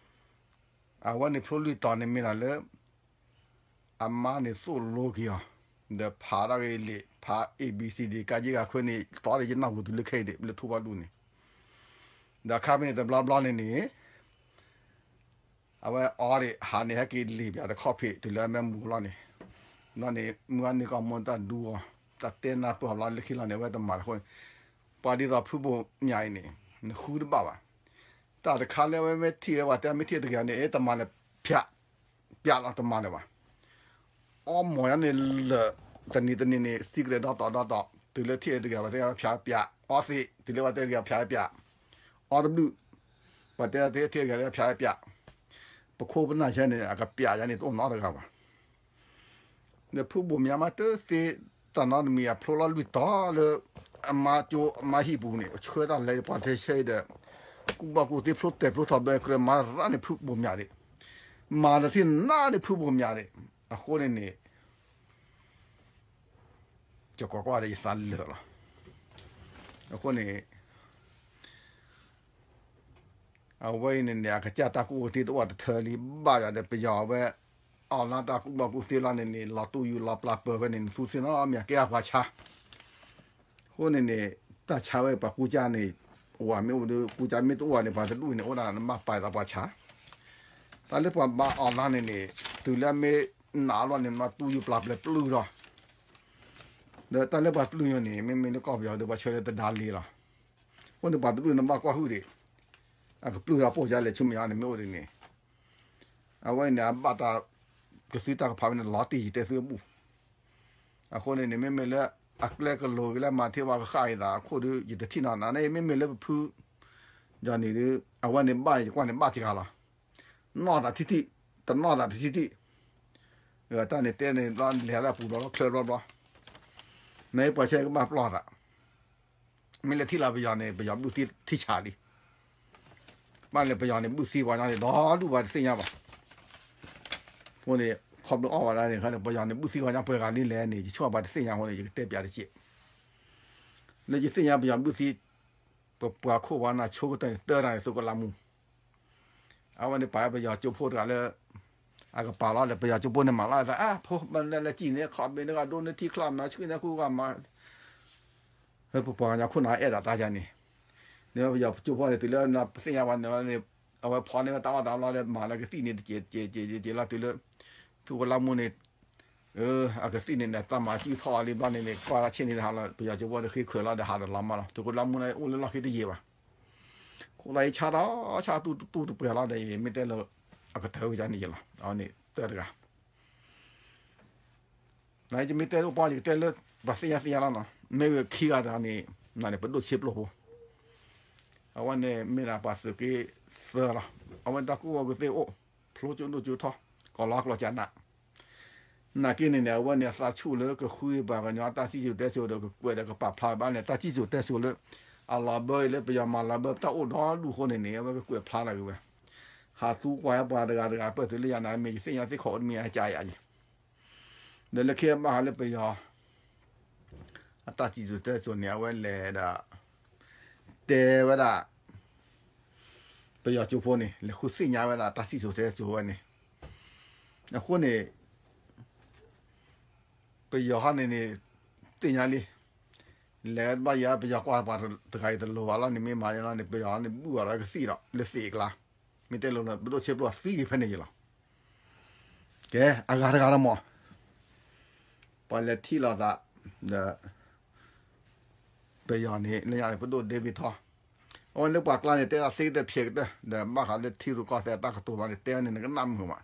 အဝဲန့ၣ်ဖျိလွံၢ်တီၤန့ၣ်မ့ၢ်ဒၣ်လၢ အမါန့ၣ်သိၣ်လိက့ၤအီၤ, ဒီးဖးဒၣ်ဂ့ၤလံာ်, ဖး A B C D ကယ့ၢ်ဂၤခွဲန့ၣ် သီဒီးယနၢ်ဟူတုၤလၢခဲအံၤဒံး လၢထူဘၣ်ဒူၣ်န့ၣ်, ဒီးခါဖဲန့ၣ်တဘျီဘျီန့ၣ်န့ၣ် အဝဲအီဒံး ဟးန့ၣ် ဟဲက့ၤလံာ်ပၠးတခီၣ်ဖံး တုၤလၢအမ့ၢ်မူလီၤန့ၣ်, ဘျီန့ၣ် မုၢ်ဂၤန့ၣ်ကီၢ်မိၢ်တၢ်ဒူအီၤ, တၢ်တဲနၢ်ပၢၢ်အီၤဘျီလၢခံလီၤန့ၣ် အဝဲတမၤတဃိန့ၣ်, ပှၤဒ်သိးဖုဘိၣ်မၠးအံၤန့ၣ် နဃုတဘၣ်ဘၣ်. တၢ်တခါလၢအဝဲမ့ၢ်ထံၣ်ဝဲပှၤတဲမ့ၢ်ထံၣ်တဂ့ၤန့ၣ် အတမၤလၢ ဖၠး, ပၠးလီၤတမၤလၢၤဘၣ်. အီမိာ်ယါန့ၣ်လၢာ် တနံၤတနံၤန့ၣ် စံကရဲးဒီတီၤဒီတီၤ တုၤလၢထံၣ်တဂ့ၤ ပှၤတဲဖၠးပၠး, အီသံး တုၤလၢပှၤတဲတဂ့ၤဖၠးပၠး, အီတဘျုး, ပှၤတဲတထံၣ်တဂ့ၤဖၠးပၠး, ပခိၣ်ပနၢ်ဆဲန့ၣ် အကပၠးယါန့ၣ်တအိၣ်နီတဂၤဘၣ်. ဒီးဖုဘိၣ်မၠးမးတသ့ တၢ်နီတမံၤအဖျိလီၤလွံၢ်တီၤလၢ အမါကၠိအမါဟံၣ်ပူၤန့ၣ် ဆှၢတၢ်လဲၤပှၤထဲဆဲအံၤဒီး ကူၣ်ဘၣ်ကူၣ်သ့ဖျိတဲာ်ဖျိထီၣ်ဘဲကြၢးမၤရၣ်န့ၣ်ဖုဘိၣ်မၠးဒံး, မၤတထံၣ်နးန့ၣ်ဖုဘိၣ်မၠးဒံး, အဃိန့ၣ်န့ၣ် ယကွၢ်ကွၢ်ဒီးယသးလၢာ်လီၤ. အဃိန့ၣ် အဝဲအံၤန့ၣ်န့ၣ် အကစၢ်တၢ်ကူၣ်ဘၣ်ကူၣ်သ့တအိၣ်တထၢလံဘၣ်ယၤဒီး ပယီၤအဝဲ အီၣ်လါတၢ်ကူၣ်ဘၣ်ကူၣ်သ့လီၤန့ၣ်န့ၣ် လီၤတူၢ်ယူၤလီၤပျၢ်ပၢၢ်ဝဲန့ၣ်န့ၣ် သူသ့ၣ်နီၣ်မ့ၢ်ကဲအပှၤဆါ အဃိန့ၣ်န့ၣ် တၢ်ဆါဝဲပှၤကူစါန့ၣ် ဝၤမ့ၢ်အိၣ်ဒီး ကူစါမ့ၢ်တအိၣ်ဘၣ်န့ၣ် ပှၤတဒူၣ်န့ၣ် အိၣ်ဒၣ်နဘၣ်ပာ်သးပှၤဆါ, တၢ်လၢပှၤဘၣ်အီၣ်လါန့ၣ်န့ၣ် တုၤလၢအမ့ၢ်နာ်အလီၢ်န့ၣ် နတူၢ်ယူၤပျၢ်ပျၢၤပျုၢ်ထီၣ်, ဒီးတၢ်လၢပှၤပျုၢ်ညိန့ၣ် မ့မ့ၢ်လၢကီၢ်ပယီၤဒီးပှၤဆၢလၢတဒါလ့လီၤ. အဃိန့ၣ်ပှၤတဒူၣ်န့ၣ်ဘၣ်ကွၢ်ဟုၣ်ဒံး, အကပျုၢ်ဒီးပိာ်ယါလဲၤဆူမဲာ်ညါန့ၣ်မ့ၢ်အိၣ်ဒ်န့ၣ်, အဝဲန့ၣ်အဘၣ်တၢ်ကသုတၢ်ကဖးဝဲန့ၣ် လီၤတံၢ်ယတဲသုအဘူၣ် အဃိန့ၣ်န့ၣ် မ့မ့ၢ်လၢ အကျဲကလိၤက့ၤလၢမၤထံဝါကဃၣ်အံၤသးအခိၣ်ဒီး ယတထံၣ်နီၤနၤန့ၣ် မ့မ့ၢ်လၢပဖု ယၤန့ၣ်ဒီး အဝဲန့ၣ်ဘၣ်ယကွၢ်န့ၣ်ဘၣ်စှၤလီၤ. နီၢ်သးထံထံ, တနီၢ်သးတထံထံ, တၢ်န့ၣ်တဲန့ၣ် လဲၤလၢအပူၤဘျီချၢဘျီဘျီ, မ့ၢ်ပှၤဆဲကဘၣ်ပျီသး မ့ၢ်လဲၤထံၣ်လီၤပယီၤန့ၣ် ပယီၤဘုၣ်သံထံဆးလံ. ဘၣ်လၢပယီၤန့ၣ်ဘုၣ်သံပှၤညီန့ၣ် ဒီဒူၣ်ပှၤတသ့ၣ်ညါဘၣ်. အဃိန့ၣ် ခီဖျိအီၣ်ဝဲဒၣ်န့ၣ် ပယီၤန့ၣ်ဘုၣ်သံပှၤညီပှဲၤဂၤလံလဲၣ်န့ၣ် ယဆိကမိၣ်ပှၤတသ့ၣ်ညါအဃိန့ၣ် ယကတဲပၠးတက့ၢ်. လၢယသ့ၣ်ညါပယီၤဘုၣ်သံ ပပှၤခိၣ်ပှၤနၢ်ဆိကတၢၢ်န့ၣ် တၢတၢ်န့ၣ် သုးခိၣ်လါမူ အဝဲန့ၣ်ပာ်ဝဲပယီၤကၠိဖိတဂၤလၢ အကပာ်လီၤဒီး ပယီၤကၠိဖိန့ၣ်မၤလီၤအသး အါ ဖိမၤနလဲၤစံၣ်န့ၣ် ခီၣ်ဘ့ၣ်န့ၣ် ကဒိးန့ၢ်ထံချီမၤဆှံန့ၣ် ဃုဂၤမၤ ပပှၤကညီခိၣ်နၢ်အဲၣ်ဒိးတၢ်ယါန့ၣ်, န့ၣ်ပယီၤကၠိဖိန့ၣ် တုၤလၢပသ့ၣ်ညါဝဲန့ၣ် အဝဲဖီန့ၢ်ဝဲတၢ်အီၣ်တၢ်အီလီၤဒီး မၤလၢကသံၣ်န့ၣ်တက့ၢ်တက့ၢ်တက့ၢ်လီၤ တုၤလၢ သုးခိၣ်လါမူန့ၣ် အကသံၣ်န့ၣ်န့ၣ် တၢ်မၤစုထီၣ်လံဘျီန့ၣ်န့ၣ် ကွၢ်တၢ်ဆ့ၣ်န့ၣ်တဟးလီၤ ပယီၤကၠိဖိန့ၣ် ဃ့ခွဲးလီၤဒီးဟးဒီးလီၤမၢ်လီၤ သုးခိၣ်လါမူန့ၣ် အိၣ်လၢလီၢ်ခံတယံာ်ဘၣ် ခိၣ်သးအံၤဆါဒီးဆါတူၢ်တူၢ်တပှဲၤလီၤဒီး မ့ၢ်တဲလၢ အကတၢၢ်ဝဲဒၣ်န့ၣ်ယလီၤ အဝဲန့ၣ်တၢတဂၤ နယမ့ၢ်တဲလၢပှၤယကတဲလၢ ပှၤသ့ၣ်ညါသ့ၣ်ညါလီၤနီၤ မ့ၢ်ဂ့ၤခံဂၤတဂၤန့ၣ် နန့ၣ်ပဒိၣ်ဆ့ပျိၢ်ဖိ အဝဲန့ၣ်မ့ၢ်ဒၣ်ပှၤသုးက့သၢလီၤ အဝဲတၢ်ကူၣ်ဘၣ်ကူၣ်သ့အိၣ် ဖျိကၠိဒိၣ်ကၠိထီ ကီၢ်လီၤကျီၢ်ကနး နာ်က့န့ၣ်န့ၣ် အဝဲန့ၣ်အသးဆူၣ်လၢကဃုပှၤကညီတၢ်စံၣ်စိၤတဲစိၤဒီးကကွဲးဒီးကပာ်ဖျါဘၣ်န့ၣ် တၢ်စံၣ်စိၤတဲစိၤလၢ အလီၤဘၢအံၤလၢပယီၤမၤလီၤဘၢပတၢ်အိၣ်ဒီဒူၣ်အဃိန့ၣ်န့ၣ် အဝဲကကွဲးဖျါလီၤက့ၤဝဲ ဟးသူကွၢ်ပှၤတဂၤတဂၤပၢၢ်တုၤလၢယၤန့ၣ် မ့ၢ်ယသ့ၣ်ညါသ့ၣ်ခီၣ်အိၣ်တမံၤအကါယၤယံၤ ဒီးလၢခံဘၣ်ဃးလၢပယီၤ အတၢ်စံၣ်စိၤတဲစိၤန့ၣ် အဝဲလဲၤဒီး တဲဝဲဒၣ် ပယီၤကၠိဖိန့ၣ် လဲၤဃုသ့ၣ်ညါဝဲဒၣ်တၢ်စံၣ်စိၤတဲစိၤဝဲန့ၣ် အဃိန့ၣ် ပယီၤဟီန့ၣ်န့ၣ် သ့ၣ်ညါလံ လဲၤဘၣ်ယၤ ပယီၤကွၢ်ပှၤတဂၤအံၤတလိၤဘၣ်လီၤန့ၣ် မ့ၢ်မၤယါလီၤန့ၣ် ပယီၤန့ၣ်ဘုၣ်အီၤဒီးကသံၣ်ဒီး လၢသ့ၣ်အကျါ မ့ၢ်တဲလိၤလၢပဒိၣ်ဆ့ပျိၢ်သံက့ၤဖဲန့ၣ်ယလီၤ ကဲ အဂၤတဂၤလီၤမး ပှၤလဲၤထံၣ်လိာ်သး ဒီး ပယီၤန့ၣ် လၢညါန့ၣ် ပဒိၣ် David Tho အဝဲလၢပှၤကျါန့ၣ် တဲအီၤသ့ကတၢၢ်ဖျဲးကတၢၢ် ဒီးဘၣ်ဃးလၢထံရူၢ်ကီၢ်သဲးအတၢ်ကတိၤဘၣ်န့ၣ် တဲအီၤန့ၣ် နကနၣ်မုာ်မး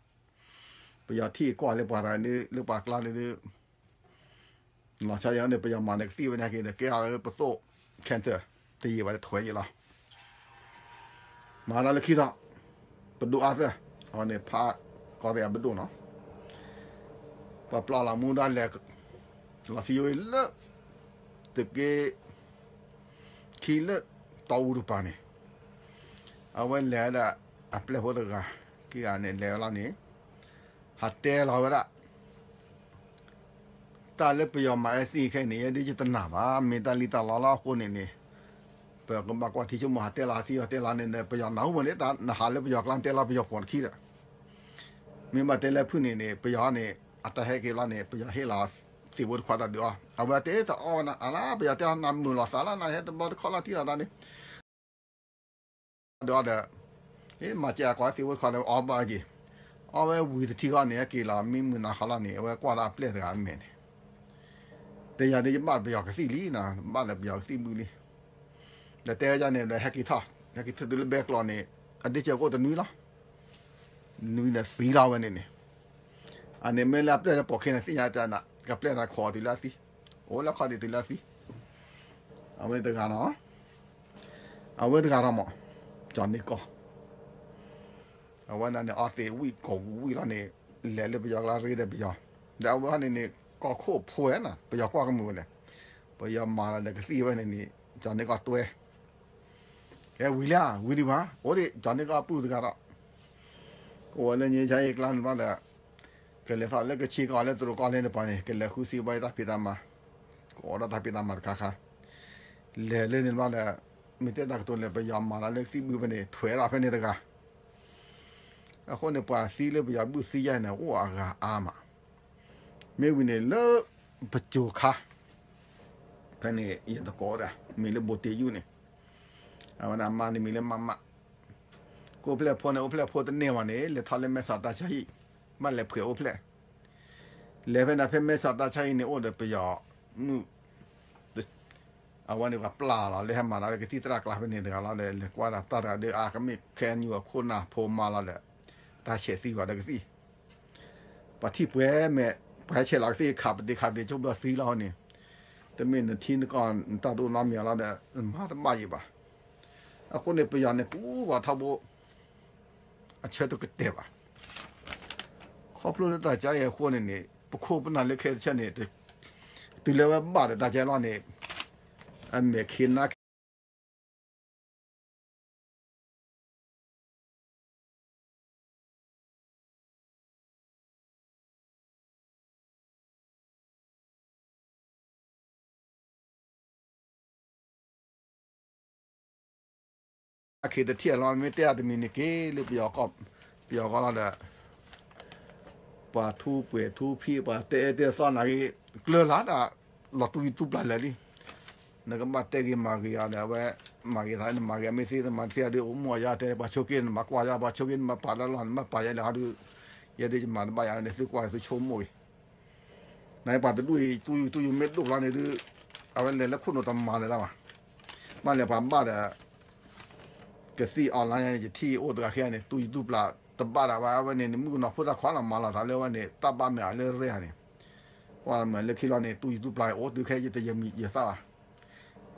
ပယီၤထံၣ်ကွၢ်လၢပှၤတဂၤဒုး လၢပှၤကျါန့ၣ်ဒုး လီၤဆီယၤန့ၣ် ပယီၤမၤန့ၣ်ကသံၣ်ဝဲန့ၣ်က့ၤဒီး ကဲအီၤလၢပသိၣ် cancer တယံာ်ဘၣ်တထွဲယံာ်လီၤ မၤဒၣ်လၢခံထီၣ် ပဒိၣ်အါသၢၣ် အဝဲန့ၣ်ဖးကီၢ်ရ့ၣ်အပဒိၣ်နီၤ ပှၤပျီလီၤမူဒါလဲၤ လီၤသံယိလၢ သုးက့ ခံလၢ တီအူတပၤန့ၣ် အဝဲလဲၤဝဲဒၣ် အပျဲၢ်ဖိတဂၤ ခံဂၤန့ၣ် လဲၤဝဲလီၤန့ၣ် ဟးတဲလီၤဝဲဒၣ် တၢ်လၢပယီၤမၤအဲၣ်သ့ခဲအံၤန့ၣ် ယဲဒၣ်ယတနာ်ဘၣ်, မ့ၢ်တၢ်လံၣ်တၢ်လီလီၤအဃိန့ၣ်န့ၣ်, ပကဘၣ်ကွၢ်ထံဆိကမိၣ် ဟးတဲလီၤသံအီၤတဲလီၤန့ၣ် ပယီၤနၢ်ဟူမးန့ၣ် နဟးလၢပယီၤကျါတဲလီၤပယီၤပိာ်တခံဒီး, မ့ၢ်ဘၣ်တဲလၢဖုၣ်န့ၣ်န့ၣ် ပယီၤန့ၣ် အတၢ်ဟဲက့ၤလီၤန့ၣ် ပယီၤဟ့ၣ်လီၤသံးဖိတခွါတၢ်ဒုးအီၤ, အဝဲတဲတအီၣ်ဝဲနၤအလါ ပယီၤတဲအီၤနၤမုာ်လီၤသးလီၤ နဟဲတဘျီတခီၣ်လီၤထံလီၤသးန့ၣ် ဒီးအီၤဒီး, မၤစၢၤအကွၢ်သံးဖိတခီၣ်ဒီးအီၣ်ဘၣ်က့ၤ, အီၣ်ဝဲဝံၤတထံၣ်ဃီန့ၣ် ဟဲက့ၤလီၤမ့ၢ်မုၢ်နၤခီလီၤန့ၣ် အဝဲကွၢ်ဒီးအပျဲၢ်တဂၤအမဲာ်န့ၣ်, တဲယၤဒ်ယဘၣ်ပယီၤကသံၣ်လံနီၤ ဘၣ်လၢပယီၤကသံၣ်ဘုလံ, ဒီးတဲဝဲဒ်န့ၣ်ဒီးဟဲက့ၤထီၣ်, ဟဲက့ၤထီၣ်တုၤလၢဘဲကျိးန့ၣ်, အဒ့စၢၤကအိၣ်တနွံလီၤ, နွံဒီးသံလီၤဝဲန့ၣ်န့ၣ်, အန့ၣ်မ့ၢ်လၢအပျဲၢ်လၢပိာ်ခ့န့ၣ်သ့ၣ်ညါတၢ်နၤ ကပျဲၢ်နၤခိးတုၤလၢအသံ, အိၣ်လၢခီဒံးတုၤလၢအသံ အဝဲတဂၤနီၤ, အဝဲတဂၤဒီးမး, ကၠီၤန့ၢ်ကီၢ်, အဝဲဒၣ်န့ၣ် အီသံးဝံၣ်ကိာ်ဝံၣ်လီၤန့ၣ်, လဲၤလၢပယီၤကျါရ့ဒီးပယီၤ, ဒီးအဝဲန့ၣ်န့ၣ် ကီၢ်ခိၣ်ဖိဝဲနီၤ ပယီၤကွၢ်ကမုာ်ဝဲလဲၣ်, ပယီၤမၤလီၤဒီးကသံၣ်ဝဲန့ၣ်န့ၣ် ကၠီၤန့ၢ်ကီၢ်တွဲ ကဲဝံၤလံဧါ ဝံၤဒံးဘၣ် အိၣ်ဒံး ကၠီၤန့ၢ်ကီၢ်ပုၢ်တဂၤဒီး, ကအိၣ်ဝဲလၢညါယါအံၤကျါန့ၣ်ဘၣ်ဒီး, ကလဲၤထီၣ်လၢကဆ့ကီၢ်လၢတရူးကီၢ်လဲၣ်တပၤန့ၣ် ကလဲၤဃုသံဘၣ်တၢ်ဖံးတၢ်မၤ, ကအိၣ်ဒီးတၢ်ဖံးတၢ်မၤတခါခါ, လဲၤလၢန့ၣ်ဘၣ်ဒီး, မ့ၢ်တဲတၢ်ကတိၤလဲၣ် ပယီၤမၤလီၤလၢကသံၣ်ဘုဖဲန့ၣ် ထွဲဒီးဖဲန့ၣ်တဂၤ အဃိန့ၣ် ပှၤသံလၢပယီၤဘုၣ်သံယါန့ၣ် အိၣ်အဂၤအါမး, မ့ၢ်ဝံၤန့ၣ်လၢ ပစိၤခါ ဖဲန့ၣ် ယတကိးဒၣ် မ့ၢ်လၢဘိးတ့ၢ်ယူၣ်န့ၣ်, အဝဲဒၣ်မါန့ၣ်မံၤလၢမးမး, ကအိၣ်ဖျဲၣ်ဖိန့ၣ် အိၣ်ဖျဲၣ်ဖိတန့ၢ်ဘၣ်န့ၣ် လဲၤထီၣ်လၢမဲဆီးတၢ်ဆါဟံၣ်, ဘၣ်လဲၤဖှဲးအိၣ်ဖျဲၣ်, လဲၤဖဲန့ၣ်ဖဲမဲဆီးတၢ်ဆါဟံၣ်န့ၣ် အိၣ်ဒီးပယီၤမုၣ် အဝဲန့ၣ်ပှၤပျၢ်လီၤ လၢဟဲမၤလီၤလၢကသံၣ်သရၣ်ကျါဖဲန့ၣ်တဂၤလီၤဒီး လဲၤကွၢ်ဒီးတၢ်တဂၤဒီး အကမ့ၢ်ခဲအံၤအခိၣ်နၢ်ဖိမါလီၤဒီး တၢ်ဆဲးသံဘၣ်ဒီးကသံၣ်, ပှၤထံၣ်ပှဲၤမဲာ် ပှၤဟဲဆဲးလီၤကသံၣ် ခးပတံခးပတံ ဆိဘျီသံလီၤန့ၣ်, တမ့ၢ်နထံနကီၢ်နတၢ်ဒိၣ်နီတမံၤလီၤဒီး နမၤတဘၣ်ယံၤဘၣ်, အဃိန့ၣ် ပယီၤန့ၣ် ကူဝဲထီဘိ အဆၢတကတဲာ်ဘၣ်, ခီဖျိလၢတၢ်ကါအံၤအဃိန့ၣ်န့ၣ် ပခိၣ်ပနၢ်လၢခဲတဆၢန့ၣ် တုၤလၢဝဲဘၣ်ဒီးတၢ်ကါလီၤန့ၣ် အမဲာ်ခ့နါခ့ အခဲတထံၣ်အလီၢ် မ့ၢ်တဲအီၤတမံၤန့ၣ်က့ၤလၢပယီၤကီၢ်, ပယီၤကီၢ်လီၤဒီး ပှၤထူပှဲၤထူဖံး ပှၤတဲအဲၣ်တဲသီနၤဂ့ၤ ကျၢၤလၢ်ဒၣ် လီၤတူၢ်ယံၤတူၢ်ပျၢ်လၢာ်လံ, နကဘၣ်တဲဂ့ၤမၤဂ့ၤအီၤဒီး အဝဲ မၤဂ့ၤသး နမၤဂ့ၤအမ့ၢ်သ့ နမၤတသ့အီၤဒီး အိၣ်မိၢ်အယါတဲ ပှၤဆိးက့ နမၤကွၢ်ယါ ပှၤဆိးက့ နမၤပာ်လၢလီၢ် နမၤပာ်ယါလဲၣ်ဟီဒီး ယဲဒ်ယမၤတဘၣ်ယါန့ၣ် သုကွၢ်သုဆိကမိၣ်ဂ့ၤ နပှၤတဒူၣ်အံၤ တူၢ်ယူၤတူၢ်ယူၤမ့ၢ်ဒိၣ်ဖျါန့ၣ်ဒုး အဝဲလဲၤလၢခိၣ်နူာ်တမၤလၢၤတၢ်ဘၣ်. ဘၣ်လဲၤပှၤဘၣ်ဒီး ကသံၣ် online ယထံၣ်အိၣ်တဂၤခံဂၤန့ၣ် တူၢ်ယူၤတူၢ်ပျၢ်တဘၣ်ဒၣ်ဝဲ အဝဲန့ၣ် နမုၣ်ကနီၤဖိသၣ်ခွါလီၤမၤလီၤသးလၢအဝဲန့ၣ် တၢ်ဘၣ်မဲာ်အီၤလၢရဲၣ်ဧါန့ၣ် ကွၢ်မဲာ်လၢခံလီၤန့ၣ် တူၢ်ယူၤတူၢ်ပျၢ်အိၣ်တုၤခဲယတယမံၤယသၣ်ဘၣ်.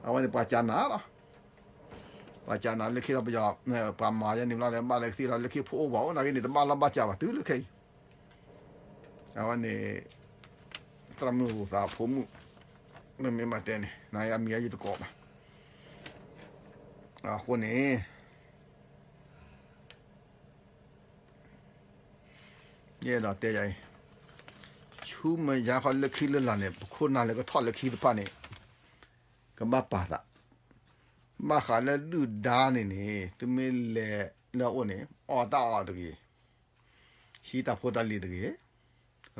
အဝဲန့ၣ်ပှၤကနၤလီၤ ပှၤကနၤလၢခံလီၤ ပယီၤ ပှၤမၤယါန့ၣ်ဘျီဒီး ဘၣ်လၢကသံၣ်လီၤ လၢခံဖိအိၣ်ပှၤအိၣ်နာ်က့န့ၣ် တဘၣ်လီၢ်ဘၣ်စးဘၣ်တုၤလၢခဲအံၤ အဝဲန့ၣ် သရၣ်မုၣ်ဂိၢ်သးအဖိမုၣ် မ့မ့ၢ်ဘၣ်တဲန့ၣ် နအမံၤအယတကိးဘၣ်. အဃိန့ၣ် ယအဲၣ်ဒိးတဲယၤအံၤ ဆူမဲာ်ညါခီလၢခံလၢလာ်န့ၣ် ပခိၣ်နၢ်လၢကထီၣ်လၢခံတဖၣ်န့ၣ် ကဘၣ်ပာ်သး ဘၣ်ဃးလၢဒုၣ်ဒါန့ၣ်န့ၣ် သုမ့ၢ်လဲၤလၢအအိၣ်န့ၣ် အီၣ်တၢ်အီၣ်တဂ့ၤ, ဟံးတၢ်ဖိတၢ်လံၤတဂ့ၤ,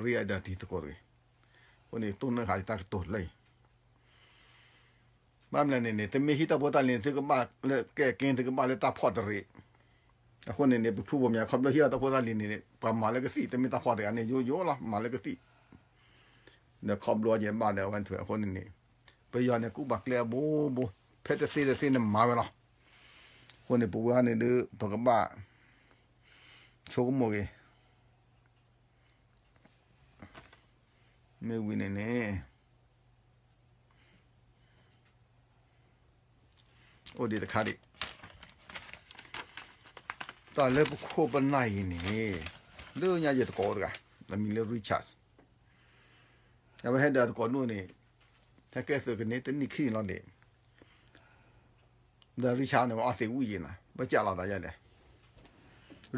ရ့အဒၢးတံၤသကိးတဂ့ၤ. အဃိန့ၣ် တိၢ်နီၣ်ဃာ်ယတၢ်ကတိၤလၢအံၤ ဘၣ်မနုၤလဲၣ်န့ၣ်န့ၣ် သုမ့ၢ်ဟံးတၢ်ဖိတၢ်လံၤန့ၣ် သုကဘၣ်လၢကဲက့ၤ သုကဘၣ်လၢတၢ်ဖီၣ်တရံး. အဃိန့ၣ်န့ၣ် ပဖုဘိၣ်မၠးခီဖျိဟံးတၢ်ဖိတၢ်လံၤန့ၣ် ပှၤမၤလၢကသံၣ် တမ့ၢ်တၢ်ဖီၣ်တဂၤန့ၣ် ယိယိလီၤ မၤလၢကသံၣ် ဒီးခီဖျိအယဲဘၣ်ဒီးအဝဲန့ၣ် အဃိန့ၣ်န့ၣ် ပယီၤန့ၣ် ကူၣ်ဘၣ်ကျဲအဘိဘိ ဖဲတသ့တသ့န့ၣ်မၤဝဲလီၤ. အဃိန့ၣ် ပဝဲန့ၣ်ဒုး ပကဘၣ်ဆိကမိၣ်ဂ့ၤ မ့ၢ်ဝံၤန့ၣ်န့ၣ် အိၣ်ဒံးတခါဒံး တၢ်လၢပခိၣ်ပနၢ်အံၤန့ၣ် လၢညါယတကိးအိၣ်တဂၤ အမံၤလၢ Richard အဝဲဟဲဒီးတကိးဒိၣ်န့ၣ် ဟဲကဲသုးကန့ၢ်တနံၣ်ခံန့ၣ်လီၤန့ၣ် ဒီး Richard န့ၣ် အီသံးဝံၣ်ယံၤနၤ ဘၣ်ကးလီၤသးယဲလဲၣ်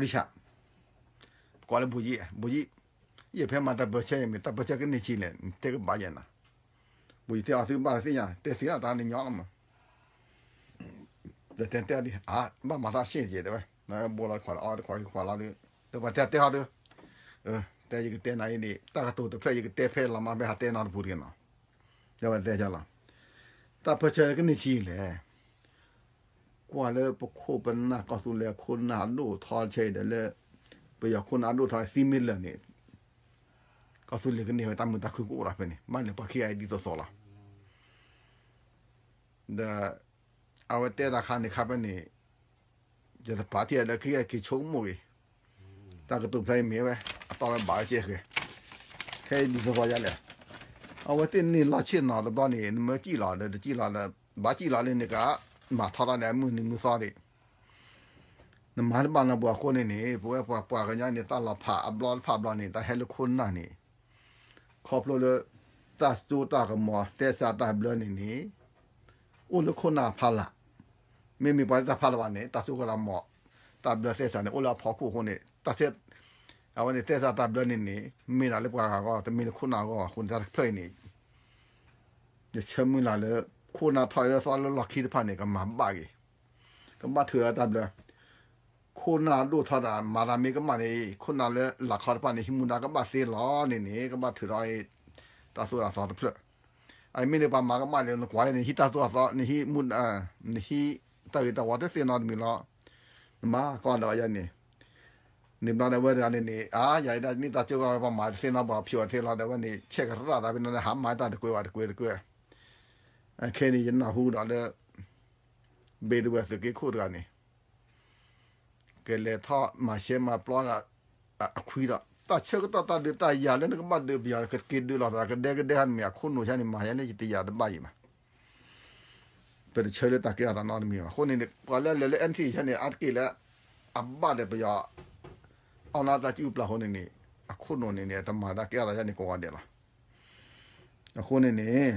Richard ကိးလၢ ဘိယံၣ် ဘိယံၣ် ယဖဲမၤတၢ်ပၢဆှၢအံၤမ့ၢ် တၢ်ပၢဆှၢကန့ၢ်ဆံးလဲၣ် နတဲကဘၣ်ယဲနၤ, ပယတဲအီၤသုဘၣ်သ့ၣ်ညါ တဲသ့လီၤတၢ်န့ၣ်ညီလီၤမး, ဒီးတဲတဲအီၤဒ် အါ ဘၣ်မၤတၢ်ဆ့ၣ်ကဲတဲဝဲ, ဘိလီၤတခွးလီၤအီတခွးခံခွးလီၤဒီး ဒီးပှၤတဲတဲဟီဒီး, တဲယကတဲနၤအံၤန့ၣ် တၢ်ကတိၤတဖျၢၣ်ယကတဲဖဲလီၤမး ဖဲဟးတဲနီတပူၤတဂ့ၤနီၤ, ဒီးပှၤတဲလီၤ, တၢ်ပၢဆှၢကန့ၢ်ဆံးလဲၣ် ကွၢ်လၢပခိၣ်ပနၢ်ကီၢ်သူလ့ၤခိၣ်နၢ်အဒိၣ်ထီဆဲအံၤဒီးလၢ ပယီၤခိၣ်နၢ်အဒိၣ်ထီသံမ့ၢ်လၢာ်န့ၣ်, ကီၢ်သူလ့ၤကန့ၢ်ဝဲတၢ်မုာ်တၢ်ခုကအိၣ်ဒီးဖဲန့ၣ် ဘၣ်လဲၤပှၤခံဂၤအံၤဒ်သိးသိးလီၤ. ဒီး အဝဲတဲတၢ်ခါန့ၣ်ခါဖဲန့ၣ် ယတပာ်ထံၣ်လၢခံဂၤက့ၤဆိကမိၣ်ဂ့ၤ, တၢ်ကတိၤဖျါအံၤမ့ၢ်ဝဲ အတီဝဲဘၣ်ဝဲကဲဃဲ, ခဲအံၤဒ်သိးသိးယါလဲၣ်, အဝဲသ့ၣ်န့ၣ်လီၤဆ့ၣ်နီၤတဘျီန့ၣ် နမၢစံၣ်လီၤဒီးတစံၣ်လီၤဒီး ဘၣ်စံၣ်လီၤလၢန့ၣ်က မၤထီတၢ်ဒီးအမုၢ်နံၤမုၢ်သီဒံး နမၤတဘၣ်နီတပူၤအဃိန့ၣ်န့ၣ် ပဝဲပှၤပှၤကညီန့ၣ် တၢ်လီၤဖးအဘျီတဖၣ်ဘျီန့ၣ် တၢ်ဟဲလၢခိၣ်နၢ်န့ၣ် ခီဖျိလၢ တၢ်စိတၢ်ကမီၤသဲစးတၢ်ဘျၢန့ၣ်န့ၣ် အိၣ်လၢခိၣ်နၢ်ဖးလၢ်, မ့မ့ၢ်ပှၤလၢတၢ်ဖးလၢ်ဘၣ်န့ၣ် တၢ်စိကမီၤ တၢ်ဘျၢသဲစးန့ၣ် အိၣ်လၢအဖီခိၣ်အဃိန့ၣ် တၢ်ဆဲ အဝဲန့ၣ်သဲစးတၢ်ဘျၢန့ၣ်န့ၣ် မ့ၢ်ဒၣ်လၢပှၤဂၤအဂီၢ် တမ့ၢ်လၢခိၣ်နၢ်အဂီၢ်အဃိန့ၣ် တၢ်တဖျၢၣ်အံၤန့ၣ် ယဆၢမုၢ်လၢ်လၢ ခိၣ်နၢ်ထီၣ်အသီလၢလီၢ်ခံတဖၣ်န့ၣ် ကမၤဘၣ်က့ၤ, ကဘၣ်ထုးဒီးတၢ်ဘျၢ ခိၣ်နၢ်ဒိၣ်ထီၣ်ဒီး မၤသးမ့ၢ်ကမၣ်န့ၣ် ခိၣ်နၢ်လၢလၢခီတဖၣ်န့ၣ် ဟံးမူဒါကဘၣ်သ့လီၤန့ၣ်န့ၣ် ကဘၣ်ထုးဒီး တၢ်သိၣ်တၢ်သီတဖျၢၣ်, အမ့ၢ်န့ၣ်ပှၤမၤကမၣ်န့ၣ် နကွၢ်လၢနဟံးတၢ်သိၣ်တၢ်သီ နဟံးမူ နဟံးတၢ်ဂ့ၤတၢ်ဝါတသ့နီတမံၤလီၤ, နမၤကီဒီးယၤန့ၣ် န့ၣ်ဘျီဒီးဝဲတဂၤန့ၣ်န့ၣ် အါ ယၤအံၤဒၣ်န့ၢ်တၢ်ကၠိကီၢ်ပှၤမၤတသ့နီတဘျီ ဖျိးတသ့လီၤဒီးဝဲန့ၣ် ဆဲးကရၣ်သးဖဲန့ၣ် ဟးမၤတၢ်တကွဲးဘၣ်တကွဲးတကွဲး, အခဲန့ၣ် ယနၢ်ဟူဒီးလၢ ဘ့ၣ်တဝဲၢ်သုးက့ခိၣ်တဂၤန့ၣ် ကလဲၤထီၣ်မၤရှဲမၤပျီဒီး အခွံဒီး တၢ်ဆၢကတီၢ်တၢ်ဒုးတၢ်ယၤလၢနကဘၣ်ဒုးပယီၤ ကက့ၤဒုးလိာ်သးကဒဲကဒဲဟဲန့ၣ်မ့ၢ် အခိၣ်နူာ်ဆဲန့ၣ် မၤယဲန့ၣ် ယတယာ်တဘၣ်ယံၤဘၣ် ပတဆၢလၢတၢ်ကဲအသးနီတမံၤဘၣ်. အဃိန့ၣ် ပှၤလၢလဲၤလၢ NCA ဆဲန့ၣ် အါတက့ၢ်လၢ အဘၣ်ဒီးပယီၤ အီၣ်နၢ်တၢ်စုၣ်ပျၢ်အဃိန့ၣ်န့ၣ် အခိၣ်နူာ်န့ၣ်န့ၣ် အတမၤတၢ်ကဲအသးယဲန့ၣ်ကိးဂၤဒဲးလီၤ. အဃိန့ၣ်န့ၣ်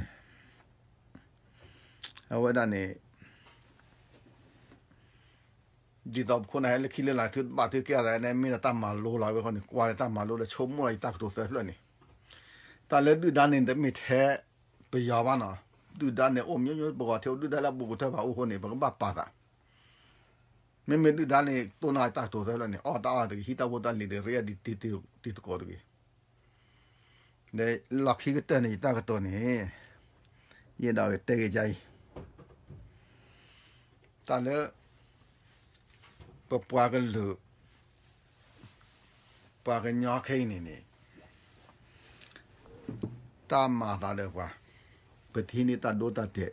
အဝဲဒၣ်န့ၣ် ဒ်သိးပခိၣ်နၢ်ဟဲလၢခံလၢလာ် သုတဘၣ်သုကဲအသးန့ၣ် မ့ၢ်ဒီးတၢ်မၤလိလီၤဝဲအဃိန့ၣ် ကွၢ်လၢတၢ်မၤလိဒီးဆိကမိၣ်လီၤယတၢ်ကတိၤသၢဖျၢၣ်န့ၣ် တၢ်လၢဒုၣ်ဒါန့ၣ် တမ့ၢ်ထဲပယီၤဘၣ်နီၤ, ဒုၣ်ဒါန့ၣ် အိၣ်မျိုးမျိုး ပဂီၤထဲအိၣ်ဒုၣ်ဒါလၢအဘူးကတၢၢ်ဘၣ်အိၣ်အဃိန့ၣ် ပကဘၣ်ပာ်သး, မ့မ့ၢ်ဒုၣ်ဒါန့ၣ် တိၢ်နီၣ်တၢ်ကတိၤသၢဖျၢၣ်န့ၣ် အီၣ်တၢ်အီၣ်တဂ့ၤ ဟံးတၢ်ဖိတၢ်လံၤတဂ့ၤ ရ့အဒံးတံၤသကိးတဂ့ၤ ဒီးလီၢ်ခံကတၢၢ်န့ၣ် ယတၢ်ကတိၤန့ၣ် ယအဲၣ်ဒိးကတဲက့ၤဒ်အံၤ, တၢ်လၢ ပပှၤကလုာ် ပှၤကညီခဲအံၤန့ၣ်န့ၣ် တၢ်မၤသးဒီးပှၤ ပထံၣ်န့ၢ်တၢ်ဒိတၢ်တဲာ်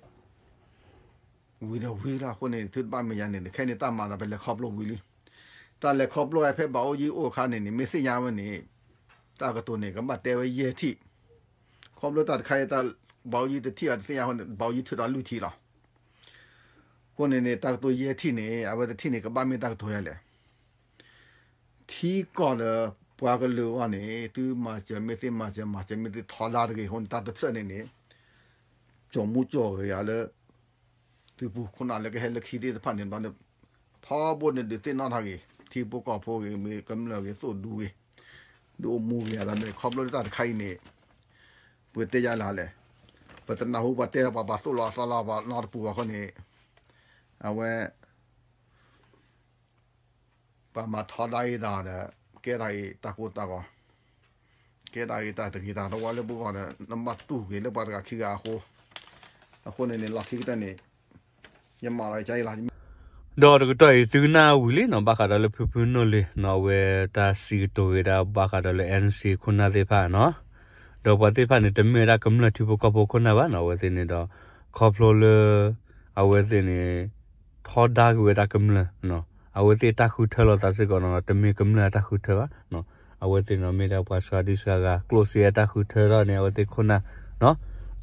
ဝံၤဒီးဝံၤလီၤ. အဃိန့ၣ် သုတဘၣ်မ့ၢ်ယၤန့ၣ် ခဲအံၤန့ၣ်တၢ်မၤသးပလဲၤခီဖျိဝံၤလံ. တၢ်လဲၤခီဖျိဝဲဖဲဘၣ်အိၣ်ယံၤအိၣ်အခါန့ၣ်န့ၣ် မ့ၢ်သ့ၣ်ညါဝဲန့ၣ် တၢ်ကတိၤန့ၣ် ကဘၣ်တဲဝဲယဲၢ်ထံၣ်. ခီဖျိတၢ်တခါအံၤ ဘၣ်အိၣ်ယံၤတထံၣ်အီၤတသ့ၣ်ညါအဃိန့ၣ် ဘၣ်အိၣ်ယံၤထုးဒီးလွံၢ်ထံၣ်လီၤ. အဃိန့ၣ်န့ၣ် တၢ်ကတိၤယဲၢ်ထံၣ်န့ၣ် အဝဲတထံၣ်န့ၣ် ကဘၣ်မ့ၢ်တၢ်ကတိၤယၤလဲၣ်. ထံကီၢ်လၢပှၤကလုာ်အဂီၢ်န့ၣ် သုမၤစၢၤမ့ၢ်သ့မၤစၢၤ မၤစၢၤမ့ၢ်သ့ထီဒါတဂ့ၤအဃိန့ၣ် တၢ်တဖျၢၣ်န့ၣ်န့ၣ် ကၠိာ်မူကၠိာ်ဂ့ၤယၤလၢ သုပူၤခိၣ်နၢ်လၢကဟဲလၢခံသ့ၣ်တဖၣ်န့ၣ်ဘျီန့ၣ် ထီဘိန့ၣ်ဒုးသ့ၣ်နီၣ်ထီၣ်ဂ့ၤ ထံဖိကီၢ်ဖိဂ့ၤ မ့ၢ်ကမျၢၢ်ဂ့ၤ သိၣ်ဒူဂ့ၤ ဒုးအိၣ်မူဂ့ၤယၤဒီး ခီဖျိလၢတၢ်တခါအံၤန့ၣ် ပကတဲယါလဲၣ်လဲၣ် ပတနၢ်ဟူပှၤတဲပှၤပှၤသိၣ်လီၤသီလီၤပှၤနီတပူၤအဃိန့ၣ် အဝဲ ပှၤမၤထီဒါအံၤတၢ်ဒီး ကဲထီၣ်အံၤတၢ်ကိၢ်တၢ်ဂီၤ ကဲထီၣ်အံၤတၢ်တဂ့ၤတၢ်တဝါလၢပဂီၢ်ဒီး နဘၣ်တူၢ်ဂ့ၤလၢပှၤတဂၤခံဂၤအဃိ အဃိန့ၣ်န့ၣ် လီၢ်ခံကတၢၢ်န့ၣ် ယမၤလီၤကါအံၤလီၤ. ဒီးတကတီၢ်အံၤ သုကနၣ်ဝံၤလံနီၤ ဘၣ်ဃးဒီးလၢဖုဖုနိၣ်လ့နီၤ အဝဲတၢ်စံးကတိၤဂ့ၤဒၣ်ဘၣ်ဃးဒီးလၢ NCA ခိၣ်နၢ်သ့ၣ်တဖၣ်နီၤ ဒီးပှၤသ့ၣ်တဖၣ်န့ၣ် တမ့ၢ်ဝဲဒၣ်ကမျၢၢ်ထံဖိကီၢ်ဖိခိၣ်နၢ်ဘၣ်နီၤ အဝဲသ့ၣ်န့ၣ်ဒီး ခီဖျိလၢ အဝဲသ့ၣ်န့ၣ် ထီဒါက့ၤဝဲဒၣ်ကမျၢၢ် အဝဲသ့ၣ်တၢ်ဃုထၢလိာ်သးစ့ၢ်ကီးနီၤ တမ့ၢ်ကမျၢၢ်အတၢ်ဃုထၢဘၣ် အဝဲသ့ၣ်န့ၣ်မ့ၢ်ဒၣ်ပှၤစှၤဒံစှၤဂၤ ကျိၣ်စ့အတၢ်ဃုထၢထီၣ်န့ၣ် အဝဲသ့ၣ်ခိၣ်နၢ်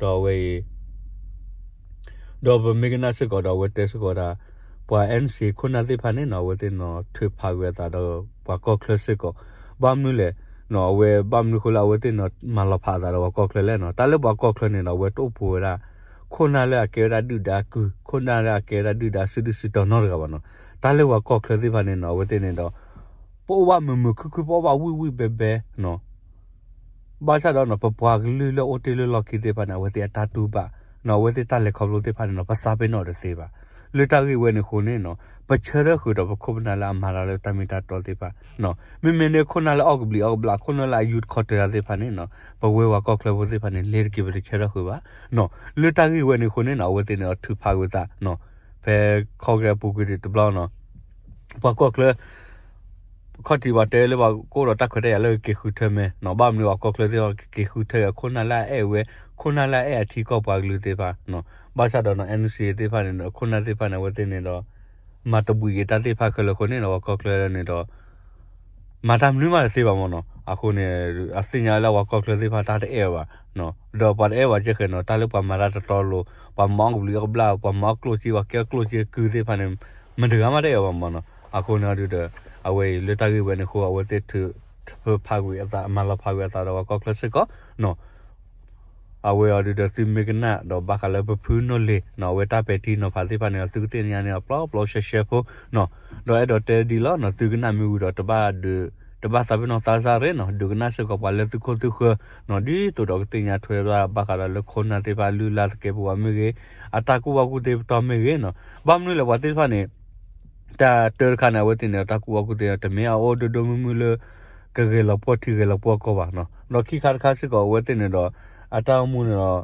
ဒီးအဝဲအံၤ ဒီးပမ့ၢ်ကနၣ်စ့ၢ်ကီးဒီးအဝဲတဲစ့ၢ်ကီးဒၣ် ပှၤ NCA ခိၣ်နၢ်သ့ၣ်တဖၣ်န့ၣ်နီၤ အဝဲသ့ၣ်နီၤ ထုးဖးက့ၤအသးဒီးပှၤကီၢ်ချၢစ့ၢ်ကီး ဘၣ်မနုၤလဲၣ် အဝဲဘၣ်မနုၤဃိလၢအဝဲသ့ၣ်နီၤ မၤလီၤဖးအသးဒီးပှၤကီၢ်ချၢလဲၣ်နီၤ တၢ်လၢပှၤကီၢ်ချၢန့ၣ်ဒီး အဝဲတအိၣ်ပူၤဝဲဒၣ် ခိၣ်နၢ်လၢအကဲဝဲဒၣ်ဒုၣ်ဒါကုၢ် ခိၣ်နၢ်လၢအကဲဝဲဒၣ်ဒုၣ်ဒါစုဒုၣ်စုတီၤနီတဂၤဘၣ်နီၤ တၢ်လၢပှၤကီၢ်ချၢသ့ၣ်တဖၣ်န့ၣ်နီၤ အဝဲသ့ၣ်န့ၣ်ဒီး ပအိၣ်ဘၣ်မုာ်မုာ်ခုၣ်ခုၣ် ပအိၣ်ဘၣ်ဝံၣ်ဝံၣ်ဘဲဘဲနီၤ ဘၣ်ဆၣ်ဒီးနီၤ ပပှၤကလုာ်လၢအိၣ်တ့ၢ်လၢလီၢ်ခံသ့ၣ်တဖၣ်န့ၣ် အဝဲသ့ၣ်အတၢ်တူၢ်ဘၣ်နီၤ အဝဲသ့ၣ်တၢ်လဲၤခီဖျိသ့ၣ်တဖၣ်န့ၣ်နီၤ ပသးပ့ၤနီၣ်တသ့ဘၣ်. လၢတၢ်ဂ့ၢ်ဝဲန့ၣ်အဃိန့ၣ်နီၤ ပဆၢထၢၣ်ဃုာ်ဒီးပခိၣ်ပနၢ်လၢအမၤတၢ်လၢတၢ်မ့ၢ်တၢ်တီသ့ၣ်တဖၣ်နီၤ မ့မ့ၢ်န့ၣ်ခိၣ်နၢ်လၢအီၣ်ကဘျံးအီၣ်ကဘျၣ် ခိၣ်နၢ်လၢအယူတခီတၢၤတၢ်သ့ၣ်တဖၣ်န့ၣ်နီၤ ပဝဲပှၤကီၢ်ချၢဖိသ့ၣ်တဖၣ်န့ၣ် လဲၤတက့ၤပတဆၢထၢၣ်ဃုာ်ဘၣ်နီၤ. လၢတၢ်ဂ့ၢ်ဝဲန့ၣ်အဃိန့ၣ်နီၤ အဝဲသ့ၣ်န့ၣ်ဒီးထုးဖးကွံာ်အသးနီၤ ဖဲခီကရဲၣ်အပူၤကွံာ်တဘျီနီၤ ပှၤကီၢ်ချၢ ခီၣ်ထံးပှၤတဲလၢပှၤကအိၣ်ဒီးတၢ်ခွဲးတၢ်ယာ်လၢကက့ၤဃုထၢမ့ၢ်နီၤ ဘၣ်မနုၤပှၤကီၢ်ချၢသ့ၣ်တဖၣ်ကက့ၤဃုထၢအခိၣ်နၢ်လၢအအဲၣ်ဝဲ ခိၣ်နၢ်လၢအအဲၣ်အထံကီၢ်ပှၤကလုာ်သ့ၣ်တဖၣ်နီၤ ဘၣ်ဆၣ်ဒီးနီၤ NCA သ့ၣ်တဖၣ်န့ၣ် ခိၣ်နၢ်သ့ၣ်တဖၣ်န့ၣ် အဝဲသ့ၣ်န့ၣ်ဒီး မၤတဘှံးက့ၤတၢ်သ့ၣ်တဖၣ်ခဲလၢာ်အဃိန့ၣ်ဒီး ပှၤကီၢ်ချၢန့ၣ်ဒီး မၤတၢ်မနုၤမးတသ့ဘၣ်မ့ၢ်နီၤ အဃိန့ၣ် အသ့ၣ်ညါလၢပှၤကီၢ်ချၢသ့ၣ်တဖၣ်တၢ်တအဲၣ်ဘၣ် ဒီးပှၤတအဲၣ်ဘၣ်ကဲဃဲၤနီၤ တၢ်လၢပှၤမၤတၢ်တတီလိၤ ပှၤမၤအီၣ်ကဘျံးအီၣ်ကဘျၣ် ပှၤမၤအီၣ်ကျိၣ်စ့ ပှၤကဲအီၣ်ကျိၣ်စ့ကုသ့ၣ်တဖၣ်န့ၣ် မတၤတဂၤမးတအဲၣ်ဘၣ်မ့ၢ်နီၤ အဃိန့ၣ်အီၤဒုဒီး အဝဲအံၤလၢတၢ်ဂ့ၢ်ဝဲန့ၣ်အဃိ အဝဲသ့ၣ်ထုးဖးကွံာ်အသး မၤလီၤဖးကွံာ်အသးဒီးပှၤကီၢ်ချၢစ့ၢ်ကီးနီၤ အဝဲအီၤဒုဒီးသုမ့ၢ်ကနၣ်ဒီးဘၣ်ဃးလၢပဖုနိၣ်လ့ၤနီၤ အဝဲတၢ်ပဲာ်ထံနီၤဖးသ့ၣ်တဖၣ်န့ၣ်ဒီး သုကသ့ၣ်ညါန့ၣ်ဒီးပျီပျီရှဲရှဲဖိနီၤ ဒီးအဲၣ်ဒိးတဲဒ်လီၤနီၤ သုကနၣ်မ့ၢ်ဝံၤဒီးတဘၣ်ဒုး တဘၣ်သးပ့ၤနီၣ်သးစၢ်ရ့ၣ်နီၤ ဒုးကနၣ်စ့ၢ်ကီးပှၤလၢသုခိၣ်သုဃၢၤနီၤ ဒ်သိးဒီးကသ့ၣ်ညါထွဲဘၣ်ဃးဒီးလၢခိၣ်နၢ်သ့ၣ်တဖၣ် လုၢ်လၢ်သကဲးပဝးမ့ၢ်ဂ့ၤ အတၢ်ကူၣ်ဘၣ်ကူၣ်သ့ပတီၢ်မ့ၢ်ဂ့ၤနီၤ ဘၣ်မနုၤလဲၣ်ပှၤသ့ၣ်တဖၣ်န့ၣ် တၢ်တၢတခါန့ၣ် အဝဲသ့ၣ်န့ၣ် တၢ်ကူၣ်ဘၣ်ကူၣ်သ့ တမ့ၢ်အအိၣ်ဒိၣ်ဒိၣ်မုၢ်မုၢ်လၢ ကဂဲၤလီၤပှီၢ်ထံဂဲၤလီၤပှီၢ်ကီၢ်ဘၣ်နီၤ ဒီးခံခါတခါစ့ၢ်ကီးအဝဲသ့ၣ်န့ၣ်ဒီး အတၢ်အိၣ်မူန့ၣ်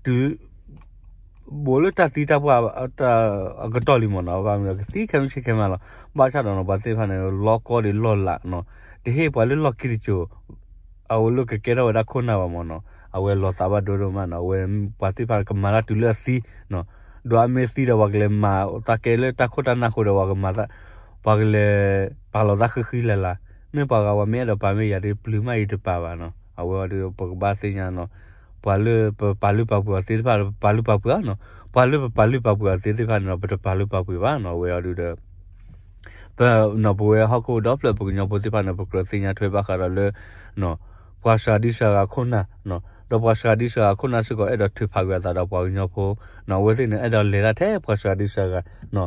ဒီး တုၤ ဘူးလၢတၢ်သံတၢ်ပှၢ် အကတီၢ်လံမ့ၢ်နီၤ ဘၣ်မနုၤကသံခဲမုၢ်ဆ့ၣ်ခဲမုၢ်လီၤ ဘၣ်ဆၣ်ဒီးနီၤ ပှၤသ့ၣ်တဖၣ်န့ၣ် လီၤကီဒံးလီၢ်လးနီၤ တဟ့ၣ်ပှၤလၢလီၢ်ခံတစိၤ အဝဲလၢကကဲထီၣ်ဝဲဒၣ်ခိၣ်နၢ်ဘၣ်မ့ၢ်နီၤ အဝဲလီၤသးဘၣ်ဒိဒိၣ်မးနီၤ အဝဲပှၤသ့ၣ်တဖၣ်ကမၤတၢ်တုၤလၢအသံနီၤ ဒီးအမ့ၢ်သံဒီးပှၤကလဲၤမၤသးကဲလၢတၢ်ခိၣ်တၢ်နၢ်ဃိဒီး ပှၤကမၤသး ပှၤကလဲၤပာ်လီၤသးဃံဃံလၤလၤ မ့ၢ်ပှၤဂၤပှၤမ့ၢ်အဲၣ်ဒိးပာ်မ့ၢ်ယၤဒ်ပျုၤမးအံၤတပာ်ဘၣ်နီၤ အဝဲအီၤဒုးပကဘၣ်သ့ၣ်ညါနီၤ ပှၤလၢပပာ်လုၢ်ပာ်ပှ့ၤအီၤသ့ၣ်တဖၣ် ပပာ်လုၢ်ပာ်ပှ့ၤအီၤနီၤ ပှၤလၢပပာ်လုၢ်ပာ်ပှ့ၤအီၤသ့ၣ်တဖၣ်န့ၣ်ဒီး ပတပာ်လုၢ်ပာ်ပှ့ၤဘၣ်နီၤ အဝဲအီၤဒုးဒီး ပ နီၤ ပဝဲဟီၣ်ခိၣ်ဒီဖျၢၣ်ပကညီဖိသ့ၣ်တဖၣ်န့ၣ် ပကြၢးသ့ၣ်ညါထွဲဘၣ်ဃးဒီးလၢ ပှၤစှၤဒံစှၤဂၤခိၣ်နၢ်နီၤ ဒီးပှၤစှၤဒံစှၤဂၤခိၣ်နၢ်စ့ၢ်ကီး အဲၣ်ဒိးထုးဖးကွံာ်အသးဒီးပှၤကညီဖိ နီၤ အဝဲသ့ၣ်န့ၣ် အဲၣ်ဒိးလဲၤတၢ်ထဲပှၤစှၤဒံစှၤဂၤနီၤ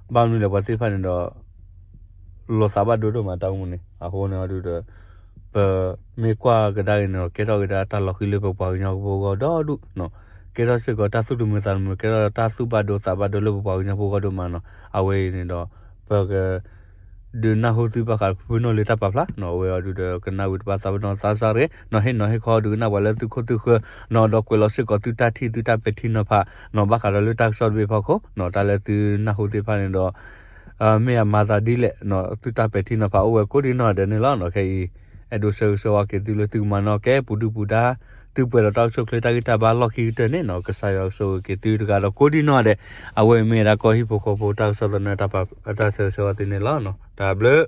ဘၣ်မနုၤလဲၣ် ပှၤသ့ၣ်တဖၣ်န့ၣ်ဒီး လီၤသးဘၣ်ဒိဒိၣ်မးတၢ်အိၣ်မူန့ၣ် အဃိန့ၣ်အီၤဒုးဒီး ပမ့ၢ်ကွၢ်ကဒါက့ၤန့ၣ်ဒီး ကဲထီၣ်က့ၤဒၣ်တၢ်လီၤဃံၤလၢပပှၤကညီဖိဂီၢ်ဒီဒူၣ်နီၤ ကဲထီၣ်စ့ၢ်ကီးတၢ်သူၣ်တမုာ်သးတမုာ် ကဲထီၣ်တၢ်သူၣ်ဘၣ်ဒိသးဘၣ်ဒိလၢပပှၤကညီဖိဂီၢ်ဒိၣ်မးနီၤ အဝဲအံၤန့ၣ်ဒီး ပက ဒုးနၢ်ဟူသုဘၣ်ဃးဖုနိၣ်လ့ၤတၢ်ပာ်ဖျါနီၤ အဝဲအီၤဒုးဒီး ကနၣ်ဝံၤတဘၣ်သးပ့ၤနီၣ်သးစၢ်ရ့ၣ်နီၤ ဟ့ၣ်နီၤဟ့ၣ်ခီဒုးကနၣ်ပှၤလၢသုခိၣ်သုဃၢၤနီၤ ဒီးကွဲးလီၤစ့ၢ်ကီးသုတၢ်ထံၣ်သုတၢ်ပဲာ်ထံနီၤဖးနီၤ ဘၣ်ဃးဒီးလၢတၢ်ကစီၣ်တဘ့ၣ်အဖီခိၣ်နီၤ တၢ်လၢသုနၢ်ဟူသ့ၣ်တဖၣ်န့ၣ်ဒီး မ့ၢ်အမၤသးဒ်လဲၣ်နီၤ သုတၢ်ပဲာ်ထံနီၤဖးအိၣ်ဝဲကိးဒံနီၢ်ဒဲးန့ၣ်လီၤနီၤ ခဲအံၤ အဲၣ်ဒိးဆၢဂ့ၤဆၢဝါက့ၤသုလၢသုကမၤနီၣ်ကဲပူၤဒုၣ်ပူၤဒါ သုပှဲၤဒီးတၢ်အိၣ်ဆူၣ်အိၣ်ချ့တၢ်ဂံၢ်တၢ်ဘါလီၢ်ခံကတၢၢ်န့ၣ်နီၤ ကစၢ်ယွၤကဆိၣ်ဂ့ၤက့ၤသုတဂၤဒီးကိးဒံနီၢ်ဒဲး အဝဲမ့ၢ်ဝဲဒၣ်ကီၢ်ဟံၣ်ဖိဃီဖိတၢ်ကစီၣ်သနၢၣ်တၢ်ဆၢဂ့ၤဆၢဝါသုန့ၣ်လီၤနီၤ တၢ်ဘျုး